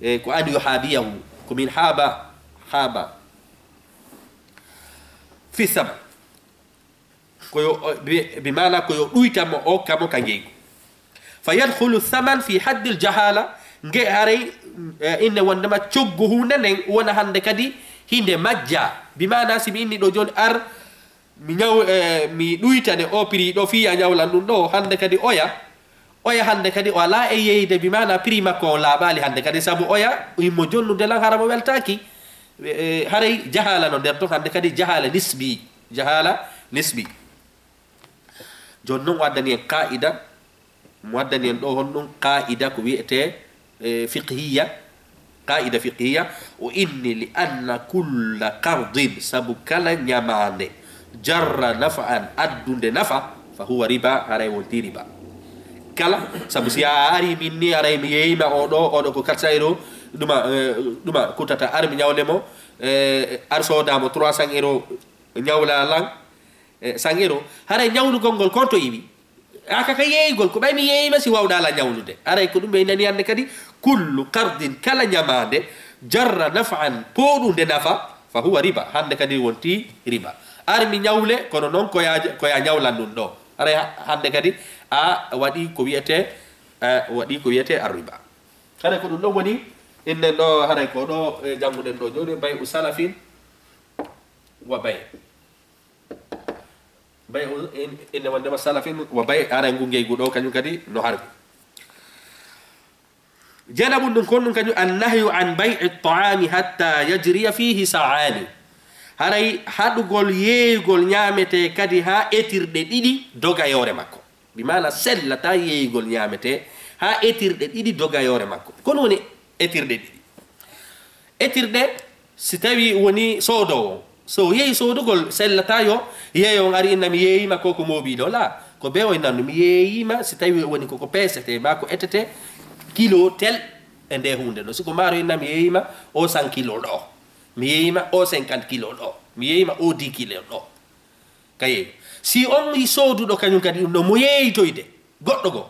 eh, ko an yuhabiyahu, ko min haaba, haaba. Fi saman. Ko yo, bi, bi maana ko yo ɗuytan mo, okka mo ka ngeygu. Fa yadkhulu thaman fi haddil jahala, nge haray, eh, inne wondema coggu huunde nden wona hannde kadi hinde majja. Bi maana si mi inni ɗoo jooni ar, mi ñaw-, eh, mi ɗuytane oo prix ɗoo fii ya ñawlan ɗum ɗoo, hannde kadi oya, oya hannde kadi o alaa e yeeyde, bi maana prix makko on laaɓaali hannde kadi, sabu oya himo jonnude lan hara mo weltaaki. Eh, eh, haray jahala no nder ton, hannde kadi jahala nisbi, jahala nisbi. Jooni non o addani en qaa'ida, mo addani en ɗoo honɗum qaa'ida ko wiyetee, eh, fiqhiyya, qaa'ida fiqhiyya, o inni li anna kulla qardin, sabu kala ñamaande, jarra nafa'an, addunde nafa, fa huwa riba, haray wonti riba. Kala, sabu si a ari min ni, haray mi yeeyima oo ɗoo, oo ɗoo ko quatre cents euros, ɗuma, eh, ɗuma kutata, ar mi ñawle mo, eh, ar sooda mo trois cents euros, ñawla lan, eh, cent euros. Haray ñawlugol ngol kon to iwi. A ka ka yeeyugol, ko ɓay mi yeeyima si wawɗa la ñawlude. Haray ko ɗum ɓe nani hannde kadi, kullu qardin, kala ñamaande, Jarra naf'an, pooɗunde nafa, fa huwa riba, hannde kadi wonti riba. Ar mi ñawle, kono noon ko ya, ko ya ñawlan ɗum ɗo. Aray ha-, hannde kadi a waɗi ko wiyetee, eh, waɗi ko wiyetee ar riba. Haray ko ɗum ɗon woni, innen ɗo, haray ko ɗo, eh, jannguɗen ɗo jooni, bay'u salafin wa bay'. Bay'u in-, inne wonndema salafin wa bay', aray ngu ngeygu ɗo, kañum kadi no harmi. Jeenaɓun ɗum kon ɗum kañum, an nahyu an bay'i ta'ami hatta yajriya fihi sa'ani. Haray haɗugol yeeyugol ñaametee kadi haa etirɗe ɗiɗi doga yoore makko. Bi maana sellataa yeeyugol ñaametee haa etirɗe ɗiɗi doga yoore makko. Ko ɗum woni etirɗe ɗiɗi. Etirɗe, si tawi woni soodoowo, so yehi soodugol, sellataa yo yeeyo on ari inna mi yeeyima ko ko mooɓii ɗo. Laa, ko bee o inna mi yeeyima, si tawi woni ko ko peesetee maa ko etete kilo tel e nde huunde ɗo. Si ko maaro inna mi yeeyima o cent kilo ɗo, mi yeeyima o cinquante kilo ɗo, mi yeeyima o dix kilo ɗo. Ka yeeyo. Si on yi sooduɗo kañum kadi ɗum ɗo mo yeeyitoyde goɗɗo goo,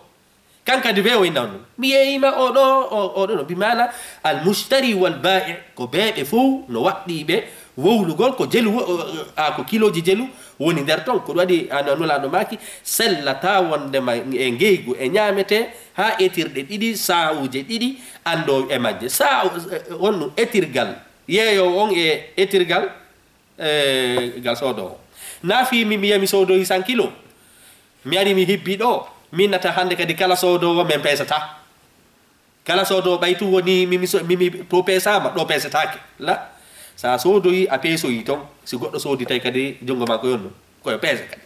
kan kadi bee o inna on ɗum. Mi yeeyima o ɗo, o, o ɗo no. Bi maana al mushtari wal ba'i' ko bee ɓe fow no waɗɗii ɓe wowlugol ko jelu, o, o, a ko kilooji jelu woni nder ton. Ko ɗum waɗi an Nulaaɗo maaki sellataa wonndema e ngeygu e ñaametee haa etirɗe ɗiɗi, saa'uuje ɗiɗi anndoo e majje. Saa'u, eh, on ɗum etirgal, yeeyoowo on e etirgal, eh, gal soodoowo. Naa fii mi, mi yahi mi soodoyi cent kilo. Mi ari mi hibbi ɗo, mi innata hannde kadi kala soodoowo men peesataa. Kala soodoowo ɓay tun woni mi, mi so-, mi, mi to peesaama, ɗo peesetaake. La, so a soodoyi, a peesoyi ton. Si goɗɗo soodi tawi kadi junngo maa ko yonno, ko yo peese kadi.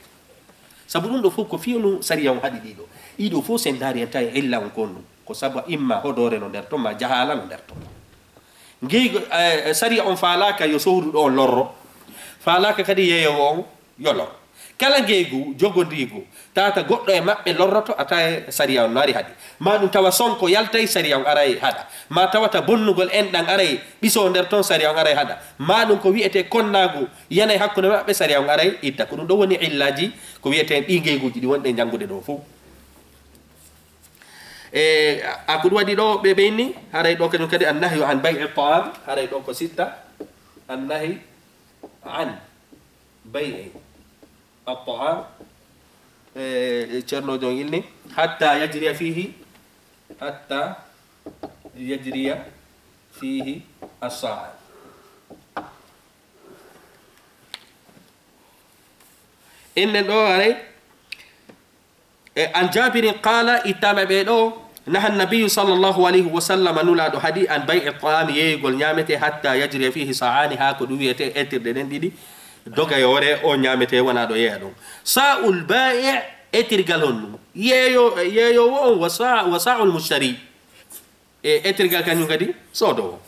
Sabu ɗum ɗo fof ko fiyonu sariya on haɗi ɗiɗo. Ɗiɗo fof sen ndaari en tawi illa on ko ɗum. Ko sabu imma hodoore no nder ton, ma jahaala no nder ton. Ngeygu, eh, sariya on faalaaka yo sowruɗo on lorro. Faalaaka kadi yeeyoowo on yo lor. Kala ngeygu jogondiigu tawata goɗɗo e maɓɓe lorroto, a tawa sariya on no ari haɗi. Ma ɗum tawa sonko yaltay, sariya on aray haɗa. Ma tawata bonnugol enɗan aray ɓisoo nder ton, sariya on aray haɗa. Ma ɗum ko wi'etee konnaagu yanay hakkunde maɓɓe, sariya on aray itta. Ko ɗum ɗo woni illaaji ko wi'etee ɗii ngeyguuji ɗi wonɗen janngude ɗo fof. E, a, ko ɗum waɗi ɗo ɓe ɓeyni, haray ɗo kañum kadi an nahyu an bay'i ta'am, haray ɗo ko sitta, an nahyi an bay'i at-ta'am, e, e, ceerno jon ilni, hatta yajriya fihi, hatta yajriya fihi as-sa'a. Innen ɗo haray, e, an Jaabirin qaala, ittaama ɓe ɗo, naha Nabiyyu sallallahu alayhi wa sallam, Nulaaɗo haɗi, an bay'i ta'aami, yeeyugol ñaametee, hatta yajriya fiihi sa'aani, haa ko ɗum wiyetee etirɗe ɗen ɗiɗi, doga yoore o ñaametee, wonaa ɗo yeeya ɗum. Sa'ul baa'i', etirgal honɗum? Yeeyo-, yeeyoowo on, wa sa-, wa sa'ul mushtari. E etirgal kañum kadi soodoowo.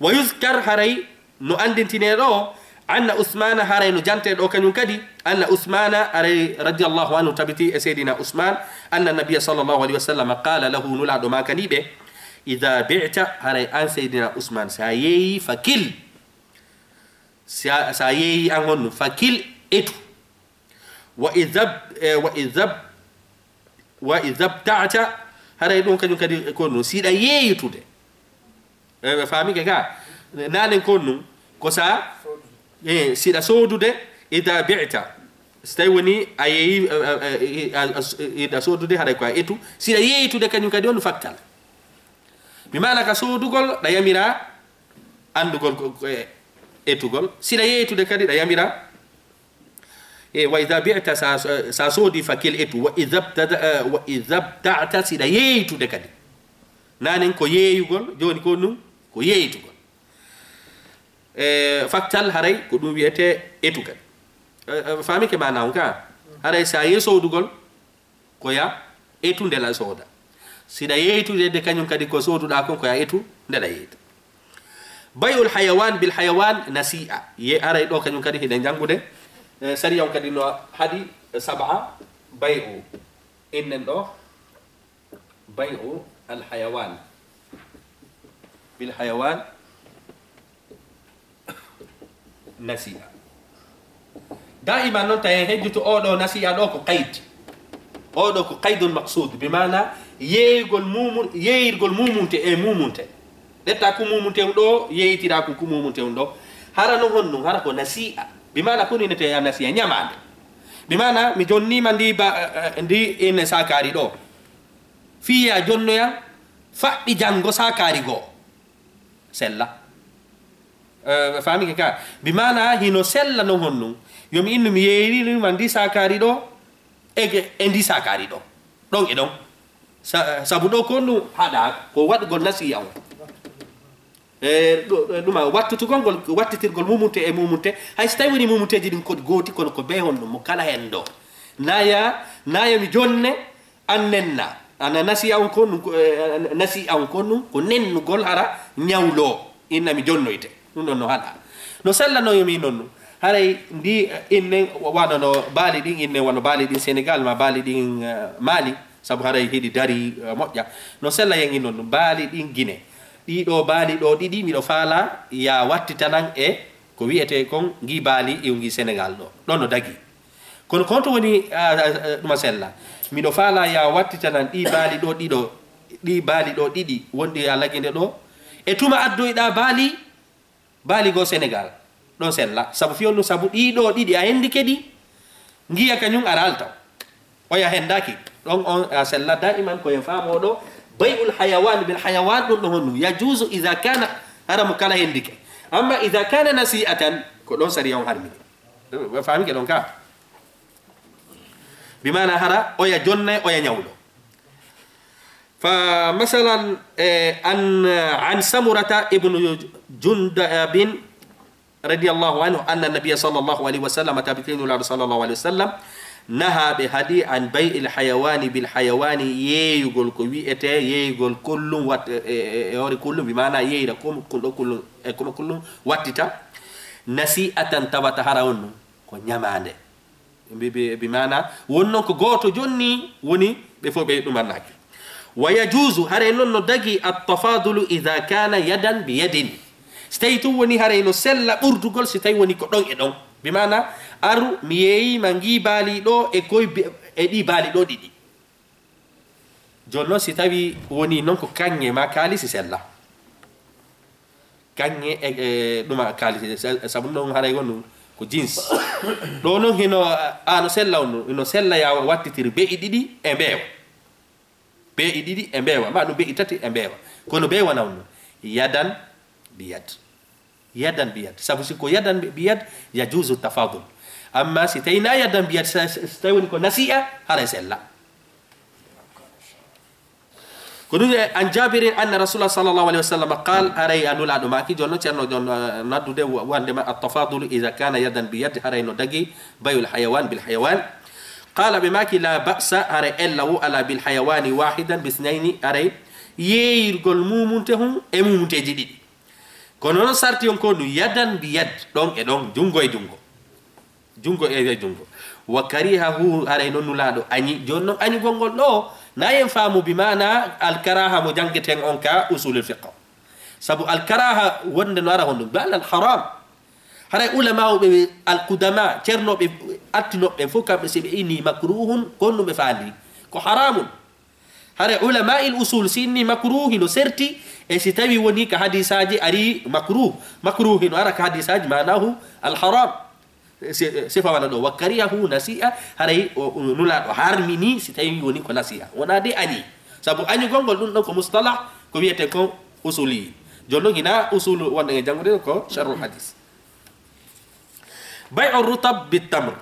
Wa yuzkar, haray no anndintinee ɗo, anna Usmaana, haray no jantee ɗo kañum kadi, anna Usmaana, haray radiyallahu anhu tabiti e Seydina Usmaan, anna Nabiyya sallallahu alayhi wa sallam qaala lahu, Nulaaɗo maakani ɓe, idaa bi'ta, haray an Seydina Usmaan, si a yeeyi, fa kil, si a, si a yeeyi an honɗum, fa kil, etu. Wa idab, e, wa idab, wa idabta'ta, haray ɗum kañum kadi ko ɗum, siɗa yeeytude. E, ɓe faamike ka, nanen ko ɗum, ko sa, e, siɗa soodude, ida bi'ta. Si tawi woni a yeeyi, e, e, e, a, a, iɗa soodude, haray ko a etu. Siɗa yeeytude kañum kadi on faktal. Bi maana ka soodugol, ɗa yamira anndugol ko, ko e etugol. Siɗa yeeytude kadi, ɗa yamira E, wa idha bi'ta, sa, sa soodi, fa kil etu, wa idha btada-, eh, wa idha bta'ta, siɗa yeeytude kadi. Nanen ko yeeyugol, jooni ko ɗum ko yeeytugol. E, faktal haray ko ɗum wiyetee etu kadi. E, e, faamike maana on ka? Haray sa yehi soodugol, ko ya etu nde la sooda. Siɗa yeeytude de kañum kadi ko sooduɗaa kon, ko ya etu nde ɗa yeeyta. Bay'ul hayawan bil hayawan nasi'a. Ye aray ɗo kañum kadi hiɗen janngude. E, sariya on kadi no haɗi sab'a bay'u. Innen ɗo bay'u al hayawan bil hayawan nasi'a. Daiman noon tawi hejjuto oɗo nasi'a ɗo ko qayd. Oɗo ko qaydun maqsud, bi maana yeeyirgol mumun-, yeeyirgol mumunte e mumunte. Ƴetta ku mumunte on ɗo, yeeytira ku ku mumunte on ɗo. Hara non honɗun, hara ko nasi'a. Bi maana ko ni nete ya nasi'a ñamaande. Bi maana mi jonniima ndi ba, eh, eh, ndi in saakaari ɗo. Fii ya jonnoya, faɗɗi janngo saakaari goo. Sella. Eh, faami ke ka? Bi maana hino sella non honɗun. Yo mi innu mi yeeyriima ndi saakaari ɗo, e, e ndi saakaari ɗo. Ɗon e ɗon. Sa-, sabu ɗo ko honɗun haɗa, ko waɗugol nasi'a on. E, ɗo-, ɗuma, wattutugol ngol, wattitirgol mumunte e mumunte. Hay so tawi woni mumunteeji ɗin ko gooti, kono ko bee honɗun mo kala hen ɗo. Naya, naya mi jonne, an nenna. Ana nasi'a on ko honɗun, ko, e, nasi'a on ko honɗun, ko nennugol hara ñawlo. Inna mi jonnoyte. Ɗun ɗon no haɗa. No sella no yo mi nonnu. Haray ndi, eh, innen wano no baali ɗin, innen wano baali ɗin Senegal, ma baali ɗin, eh, Mali. Sabu haray hiɗi dari, eh, moƴƴa. No sella yen innon ɗum. Baali ɗin Gine. Ɗii ɗoo baali ɗoo ɗiɗi, miɗo faala ya wattitanan e ko wi'etee kon ngii baali iw ngii Senegal ɗoo. Ɗon no dagii. Kono ko honto woni, ah, ah, ah, ɗuma sella? Miɗo faala ya wattitanan ɗii baali ɗoo ɗiɗo, ɗii baali ɗoo ɗiɗi wonɗi ya Lagine ɗoo. E tuma addoyɗaa baali, baali goo Senegal. Ɗon sella. Sabu fiyol ɗum, sabu ɗii ɗoo ɗiɗi a hendike ɗi, ngiya kañum ara altaw. Oya hendaki. Ɗon on a sella daiman ko en faamoo ɗoo. Bay'ul hayawan bil hayawan ɗum ɗo honɗum. Yajuzu idha kana, hara mo kala hendike. Amma idha kana nasi'atan, ko ɗon sariya on harmini. Faamike ɗon ka? Bi maana hara oya jonnay, oya ñawlo. Fa masalan, eh, an, an Samurata ibnu Jundabin radiyallahu anhu, anna Nabiya sallallahu alayhi wa sallam, tabitinu Nulaaɗo sallallahu alayhi wa sallam, naha ɓe haɗi an bay'il hayawani bil hayawani, yeeyugol ko wi'etee yeeyugol kullum, wat-, e, e, e hoore kullum, bi maana yeeyra kum-, kun ɗo kullum, e kuma kullum wattita, nasi'atan tawata hara on ɗum ko ñamaande. Bi, bi, bi maana, won non ko gooto jonni woni ɓe fof ɓe ɗumannaaki. Wa yajuuzu, haray non no dagi, at-tafaadulu idha kana yadan bi yadin. Si tawi tun woni haray no sella ɓurdugol, si tawi woni ko ɗon e ɗon. Bi maana, aru, mi yeeyi ma ngii baali ɗoo e koy bi-, e ɗii baali ɗoo ɗiɗi. Jooni non si tawi woni non ko kaŋŋe ma kaalisi sella. Kaŋŋe e, e ɗuma kaalisi, sa-, sabu non haray wonu ko jins. Ɗoo non hino, a, no sella on, no sella ya wattitiri be'i ɗiɗi e mbeewa. Be'i ɗiɗi e mbeewa, ma ɗum be'i tati e mbeewa. Kono mbeewa na on, yadan bi yad. Yadan bi yad. Sabu si ko yadan bi, bi yad, yajuuzu tafaadul. Amma si tawi na yadan bi yad, sa-, sa-, si tawi woni ko nasi'a, haray sella. Ko ɗum e an Jaabirin anna Rasulullah sallallahu alayhi wa sallam qaal, haray a Nulaaɗo maaki, jooni non ceerno joon, eh, naddude wa-, wonde ma at-tafaadulu idha kana yadan bi yad, haray no dagi bay'ul hayawan bil hayawan. Qaala ɓe maaki, la ba'sa, haray ella wo ala bil hayawani wahidan bi ithnayni, haray yeeyirgol mumunte hun e mumunteeji ɗiɗi. Kono non sarti on ko ɗum yadan bi yad, ɗon e ɗon, junngo e junngo. Junngo e junngo. Wa karihahu, haray non Nulaaɗo añi. Jooni non añugol ngol ɗoo, na en faamu bi maana al karaha mo janngeten on ka usulul fiqh. Sabu al karaha wonde no ara honɗum, bi maana al haram. Haray ulama'uɓe al qudama, ceernooɓe attinooɓe fof kamɓe si ɓe inni makruhun, ko honɗum ɓe faandi? Ko haramun. Hare ulama'il usul si inni makruhi no serti e si tawi woni ka hadisaaji ari makruh. Makruhi no ara ka hadisaaji maanahu al haram. Si, sifa wala ɗo, wa karihahu nasi'a, haray o, o Nulaaɗo harmini si tawi woni ko nasi'a. Wonaa de añi. Sabu añugol ngol ɗum ɗon ko mustalah, ko wiyetee kon usuli. Jooni non hina usul wonɗen e janngude ko sharhul hadis. Bay'u rutab bit tamr.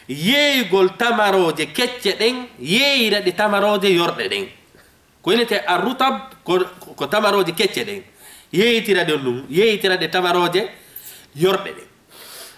Yeeyugol tamarooje kecce ɗen, yeeyira ɗe tamarooje yorɗe ɗen. Ko inete ar rutab ko, ko tamarooje kecce ɗen. Yeeytira ɗe ɗum, yeeytira ɗe tamarooje yorɗe ɗen.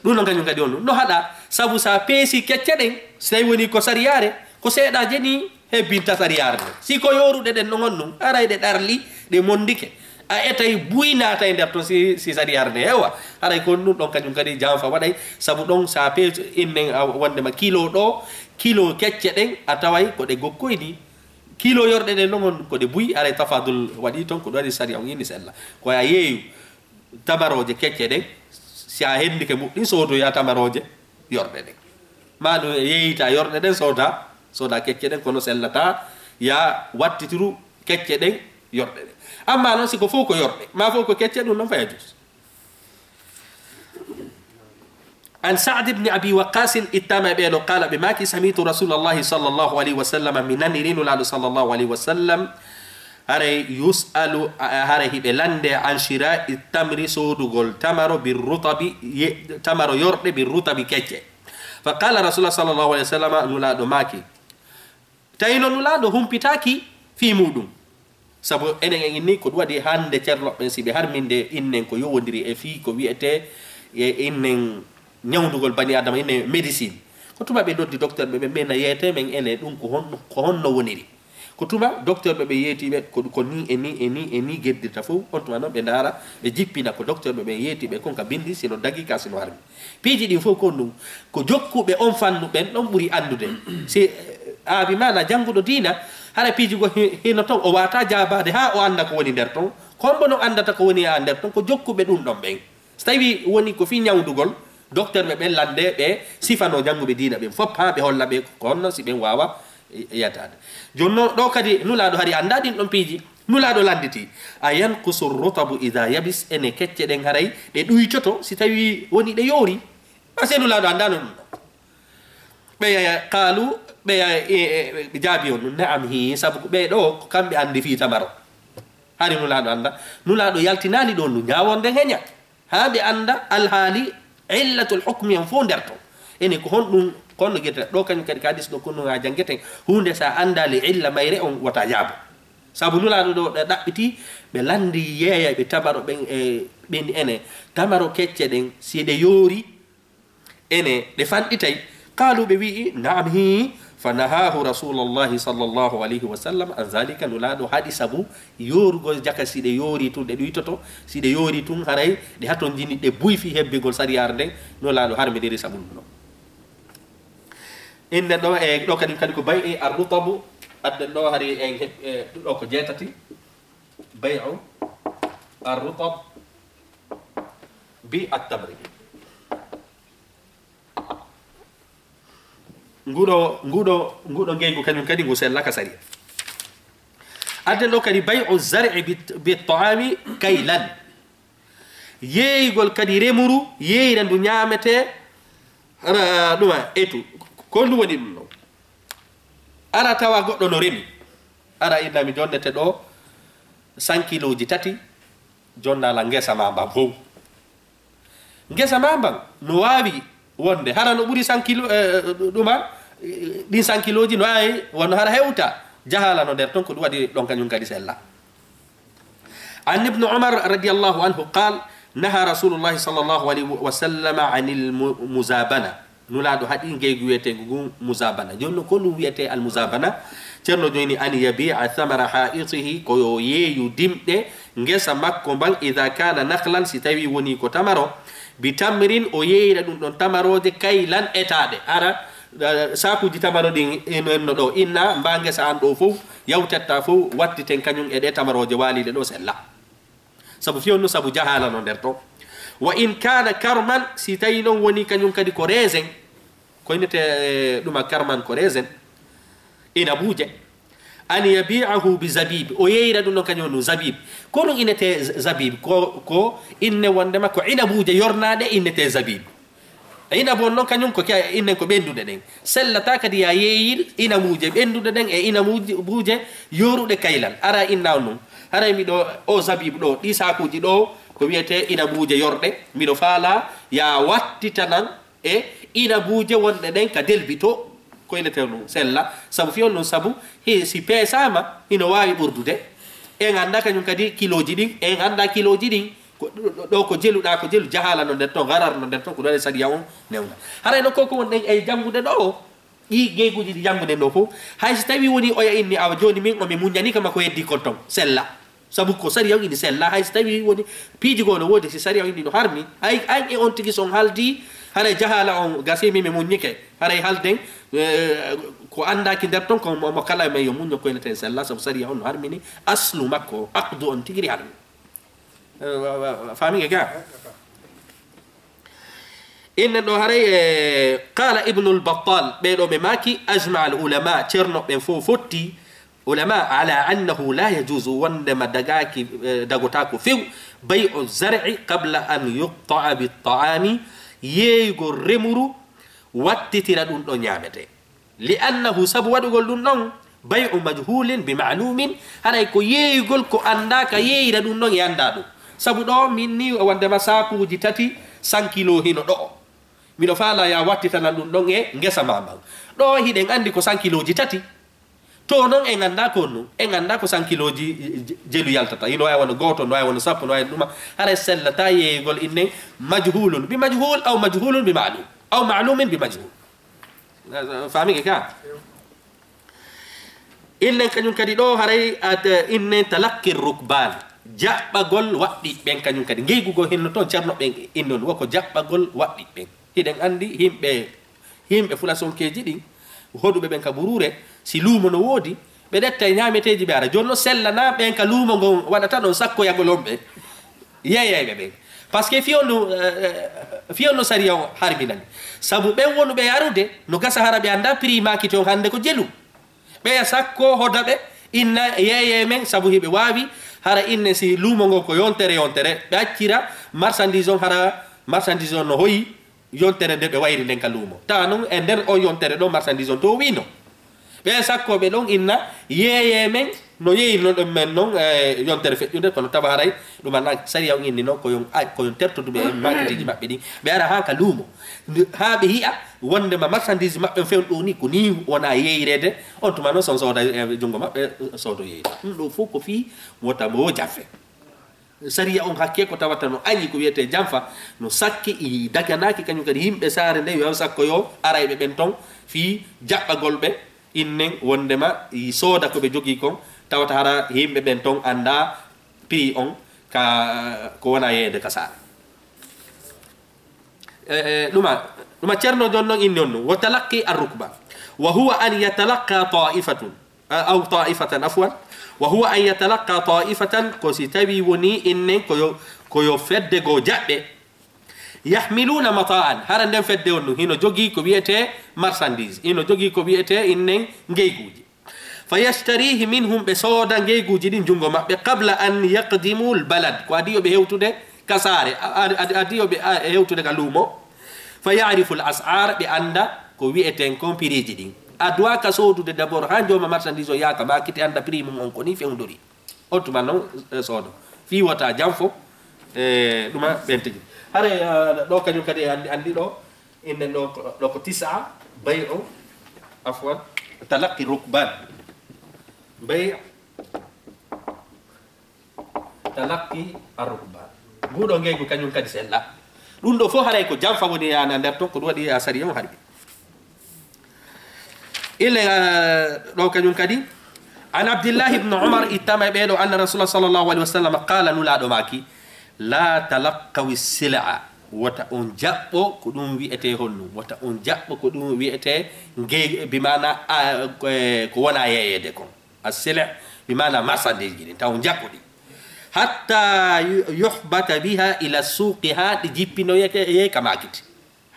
Ɗum non kañum kadi on ɗum. No haɗa, sabu sa peesi kecce ɗen, so tawi woni ko sariyaare, ko seeɗa jeni, hebbinta sariyaare nden. Si ko yoruɗe ɗen non on ɗum, haray ɗe ɗarli, ɗe mondike. A etay buy naata e nder ton si, si sariyaare nde heewa. Haray ko ɗum ɗon kañum kadi janfa waɗay, sabu ɗon sa pe innen a wondema kilo ɗo, kilo kecce ɗen, a taway ko ɗe gokkoy ni. Kilo yorɗe ɗen non on ko ɗe buy, haray tafadul waɗi ton, ko ɗum waɗi sariya on inni sella. Ko a yeeyu tamarooje kecce ɗen, si a hendike muɗɗin soodoya tamarooje yorɗe ɗen. Ma ɗum yeeyita yorɗe ɗen sooda, sooda kecce ɗen, kono sellata ya wattitiru kecce ɗen Yorɗe ɗe. Amma noon si ko fof ko yorɗe, maa fof ko kecce, ɗum noon fa yajus. An Sa'd ibn Abi Waqqas ittama e ɓeeɗo, qala, ɓe maaki, samitu Rasulallahi sallallahu alayhi wa sallam, mi naniri Nulaaɗo sallallahu alayhi wa sallam, haray yus'alu, a-, haray hiɓe lande an shira'i tamri, soodugol tamaro, bir rutabi, ye-, tamaro yorɗe, bir rutabi kecce. Fa qala Rasulullah sallallahu alayhi wa sallam, Nulaaɗo maaki, tawi no Nulaaɗo humpitaaki fii muuɗum. Sabu enen en inni ko ɗum waɗi hannde ceernoɓe ɓen, si ɓe harminde innen ko yowondiri e fii ko wiyetee e innen ñawndugol bani Adama, innen médecine. Ko tuma ɓe noddi docteur ɓe, ɓe, ɓe na yeetee men ene ɗum ko honno, ko honno woniri. Ko tuma docteur ɓe, ɓe yeeti ɓe, ko, ko ni e ni e ni e ni geddirta fof. On tuma noon ɓe ndaara, ɓe jippina ko docteur ɓe, ɓe yeeti ɓe kon ka binndi, sino dagi ka, sino harmi. Piiji ɗin fof ko ɗum, ko jokkuɓe on fannu ɓen ɗon ɓuri anndude. Si, eh, aabi maana jannguɗo diina, hara piiji go hi-, hino ton, o waata jaabaade haa o annda ko woni nder ton. Ko hombo no anndata ko woni e nder ton? Ko jokkuɓe ɗum ɗon ɓen. Si tawi woni ko fii ñawndugol, docteur ɓe ɓen lande ɓe sifano jannguɓe diina ɓen fof, haa ɓe holla ɓe ko honno si ɓen waawa, eh, yataade. Jooni non, ɗo kadi Nulaaɗo hari annda ɗin ɗon piiji. Nulaaɗo landiti, a yanqusu rutabu idha yabis, ene kecce ɗen haray ɗe ɗuytoto si tawi woni ɗe yoori? Parce que Nulaaɗo anndaano ɗum ɗon. Ɓe, qaalu, ɓe, e, e, ɓe jaabi on, na'am, hii, sabu ko ɓee ɗoo, ko kamɓe anndi fii tamaro. Hari Nulaaɗo annda. Nulaaɗo yaltinaali ɗon ɗum, ñaawoore nden heña. Haa ɓe annda alhaali illatul hukmi en fof nder ton. Ene ko honɗum, ko honno gerte ɗo, kañum kadi ko hadis ɗo, kono a janngeten huunde, so a anndaali illa mayre on, wota jaabo. Sabu Nulaaɗo ɗo ɗe ɗaɓɓiti, ɓe lanndi yeeyayɓe tamaro ɓen, e ɓen ene, tamaro kecce ɗen, si ɗe yoori, ene ɗe fanɗitay. Qaalu, ɓe wi'i, na'am, hii, fa nahaahu Rasulullahi sallallahu alayhi wa sallam an zalika, Nulaaɗo haɗi sabu yoorugol jaka, si ɗe yoori tun, ɗe ɗuytoto, si ɗe yoori tun, haray ɗe hatonjini, ɗe buyfi hebbigol sariyaare nden, Nulaaɗo harminiri sabu ɗum ɗon. Innen ɗo, e ɗo kadi, kadi ko bay'i ar-rutabu, adden ɗo hari en he-, e ɗo ko jeetati, bay'u ar-rutab bi at-tamri. Nguɗo, nguɗo, nguɗo ngeygu kañum kadi ngu sella ka sariya. Adden ɗo kadi bay'u zar'i bi, bi ta'ami kaylan. Yeeyigol kadi remuru, yeeyira ndu ñaametee, ara, ɗuma etu. Ko ndu woni ɗum ɗo. Ara tawa goɗɗo no remi. Ara inna mi jonnete ɗo cent kiloji tati, jonnala ngesa ma mban fow. Ngesa ma mban no waawi wonde hara no ɓuri cent kilo, eh, ɗuma, eh, ɗin cent kiloji no waawi wonno hara hewta. Jahala no nder ton, ko ɗum waɗi ɗon kañum kadi sella. An Ibnu Umar radiyallahu anhu qal, naha Rasulullahi sallallahu alayhi wa sallam anil mu-, muzabana. Nulaaɗo haɗi ngeygu wiyeteengu ngun muzabana. Jooni non, ko ɗum wiyetee al muzabana? Ceerno jooni, an yabi'a thamara ha'itihi, ko yo yeeyu dimɗe ngesa makko mban, idha kana nakhlan, si tawi woni ko tamaro, bi tamrin, o yeeyira ɗum ɗon tamarooje, kaylan, etaaɗe. Ara, eh, saakuuji tamaro ɗin, en, en no ɗo, inna, mba ngesa an ɗo fow, yawtetta fow, wattiten kañum e ɗe tamarooje waaliiɗe ɗo sella. Sabu fiyon no sabu jahaala no nder ton. Wa in kana karman, si tawi non woni kañum kadi ko raisin, ko innete, eh, ɗuma karman ko raisin, inabuuje. An yabi'ahu bi zabib, o yeeyira ɗum ɗon kañum ɗum zabib. Ko ɗum innete z-, zabib, ko, ko inne wondema ko inabuuje yornaaɗe innete zabib. E inabu on non kañum ko ke-, innen ko ɓennduɗe ɗen. Sellata kadi ya yeeyir inabuuje ɓennduɗe ɗen e inabuuje yooruɗe kaylan. Ara inna on nun. Haray miɗo, o zabib ɗo, ɗi saakuuji ɗo, ko wiyetee inabuuje yorɗe. Miɗo faala ya wattitanan e inabuuje wonɗe ɗen ka delbi to, ko inetee ɗum sella. Sabu fiyon ɗum, sabu he, si peesaama, hino waawi ɓurdude. En annda kañum kadi kilooji ɗin, en annda kilooji ɗin. Ko ɗo, ɗo, ɗo ko jeluɗaa, ko jelu jahaala no nder ton, garar no nder ton, ko ɗon e sariya on newna. Haray no ko, ko wonɗen e janngude ɗo o, ɗi geyguuji ɗi jannguɗen ɗo fof, hay si tawi woni oya inni, awa jooni min o mi muññani kama ko heddi kon ton, sella. Sabu ko sariya on ini sella, hay si tawi woni piiji goo no woodi, si sariya on ini no harmi, hay, hay e on tigi son haldi, haray jahaala on gasi, mi mi muññike, haray halden, eh, ko anndaaki nder ton, ko mo, mo kala men yo muñño ko eneten sella, sabu sariya on no harmini aslu makko, aqdu on tigi ri harmi. Eh, wa, wa, wa, faami ke ga? Innen ɗo haray, eh, qala Ibnul Battal, ɓee ɗo ɓe maaki, ajma al ulama, ceerno ɓen fof fotti, Ulama ala annahu la yajuzu, wondema dagaaki, eh, dagotaako few, bay'u zar'i qabla an yuqta'a bit ta'ami, yeeyugol remuru wattitira ɗum ɗon ñaametee. Li annahu, sabu waɗugol ɗum ɗon, bay'u majhulin bi ma'lumin, haray ko yeeyugol ko anndaa ka yeeyira ɗum ɗon e anndaa ɗum. Sabu ɗo min ni wondema saakuuji tati cent kilo hino ɗo'o. Miɗo faalaa ya wattitanan ɗum ɗon e ngesa ma mban. Ɗo hiɗen anndi ko cent kilooji tati. To non en anndaa ko honɗum, en anndaa ko cent kilooji je-, jelu yaltata. Hino waawi wona gooto, no waawi wona sappo, no waawi ɗuma. Haray sellataa yeeyugol innen majhulun bi majhul, aw majhulun bi ma'lum, aw ma'lumin bi majhul. Faamike ka? Innen kañum kadi ɗo haray at, innen talaqqi rukban. Jaɓɓagol waɗɗiiɓe ɓen kañum kadi. Ngeygugol hinno toon, ceerno ɓen innon, woko jaɓɓagol waɗɗiiɓe ɓen. Hiɗen anndi yimɓe, yimɓe fulasonkeeji ɗin, hoɗuɓe ɓen ka buruure, si luumo no woodi, ɓe ƴetta e ñaameteeji ɓe ara. Jooni no sellanaa ɓen ka luumo ngon waɗata ɗon sakkoyagol on ɓe yeeyayɓe ɓen. Parce que fii honno, eh, eh, fii honno sariya o harbinani. Sabu ɓen wonuɓe e arude, no gasa hara ɓe anndaa prix maakiti on hannde ko jelu. Ɓeya sakko hoda ɓe, inna yeeyee men, sabu hiɓe waawi, hara inne si luumo ngon ko yontere yontere, ɓe accira marchandise on, hara marchandise on no hoyi yontere nde ɓe wayri nden ka luumo. Tawa non e nder on yontere ɗo marchandise on to wiino. Ɓe sakkooɓe ɗon inna yeeyee men, no yeeyirno ɗon men non, eh, yontere feƴƴunde, kono tawa haray ɗum alaa sariya on inni non ko yon, ay, ko yon tertoduɓe e maakiteeji maɓɓe ɗin. Ɓe ara haa ka luumo. Nde, haa ɓe yi'a wondema marchandise maɓɓe on fewn ɗo ni, ko ni wona yeeyireede, on tuma non son sooda e junngo maɓɓe, soodo yeeyre. Ɗum ɗo fof ko fii wota mo jafe. Sariya on hakke ko tawata no añi ko wiyetee janfa, no sakki i daganaaki kañum kadi yimɓe saare nde yo sakko yo arayɓe ɓen ton fii jaɓɓagol ɓe innen wondema i sooda ko ɓe jogii kon, tawata hara yimɓe ɓen ton anndaa prix on ka ko wona yeeyde ka saare. E, e, ɗuma, ɗuma ceerno jon non inni on ɗum. Wa talaqqi ar-rukba. Wa huwa an yatalaqqa ta'ifatun. A, aw ta'ifatan, afwan. Wa huwa an yatalaqqa ta'ifatan, ko si tawi woni innen ko yo, ko yo fedde goo jaɓɓe. Yahmiluna mata'an. Hara nden fedde on ɗum, hino jogii ko wiyetee marchandise. Hino jogii ko wiyetee innen ngeyguuji. Fa yashtarihi minhum, ɓe sooda ngeyguuji ɗin junngo maɓɓe, qabla an yaqdimu al-balad, ko adii yo ɓe hewtude ka saare, a, a, a, adii yo ɓe, a, hewtude ka luumo. Fa ya'rifu al-as'ar, ɓe annda ko wi'eten kon piriiji ɗin. A duwaa ka soodude d'abord, haa jooma marchandise o yaha ka maakiti annda prix mum on ko nii fewndori. On tuma non, e, soodo. Fii wota janfo, e, ɗuma ɓen tigi. Hare, a, ɗo kañum kadi e anndi, anndi ɗo, Innen ɗo ko, ɗo ko tisa, bay'u, afwan, talaqqi rukban. Bay' talaqqi ar-rukban. Nguɗo ngeygu kañum kadi sella. Ɗum ɗo fof haray ko janfa woni yana nder ton, ko ɗum waɗi a sariya on harbi. Ile, eh, ɗo kañum kadi, an Abdillahi ibn Umar, ittama e ɓeeɗo, anna Rasulullah sallallahu alaihi wasallam qala, Nulaaɗo maaki, "La talaqqawi sil'a." Wota on jaɓɓo ko ɗum wi'etee honɗum? Wota on jaɓɓo ko ɗum wi'etee ngey, bi maana, a, ko, e, ko wona yeeyeede kon. As-sila' bi maana marchandise ji ɗin, taw on jaɓɓo ɗi. Hatta yu-, yuhbata biha ila suqi, haa ɗi jippinoyee ka maakiti.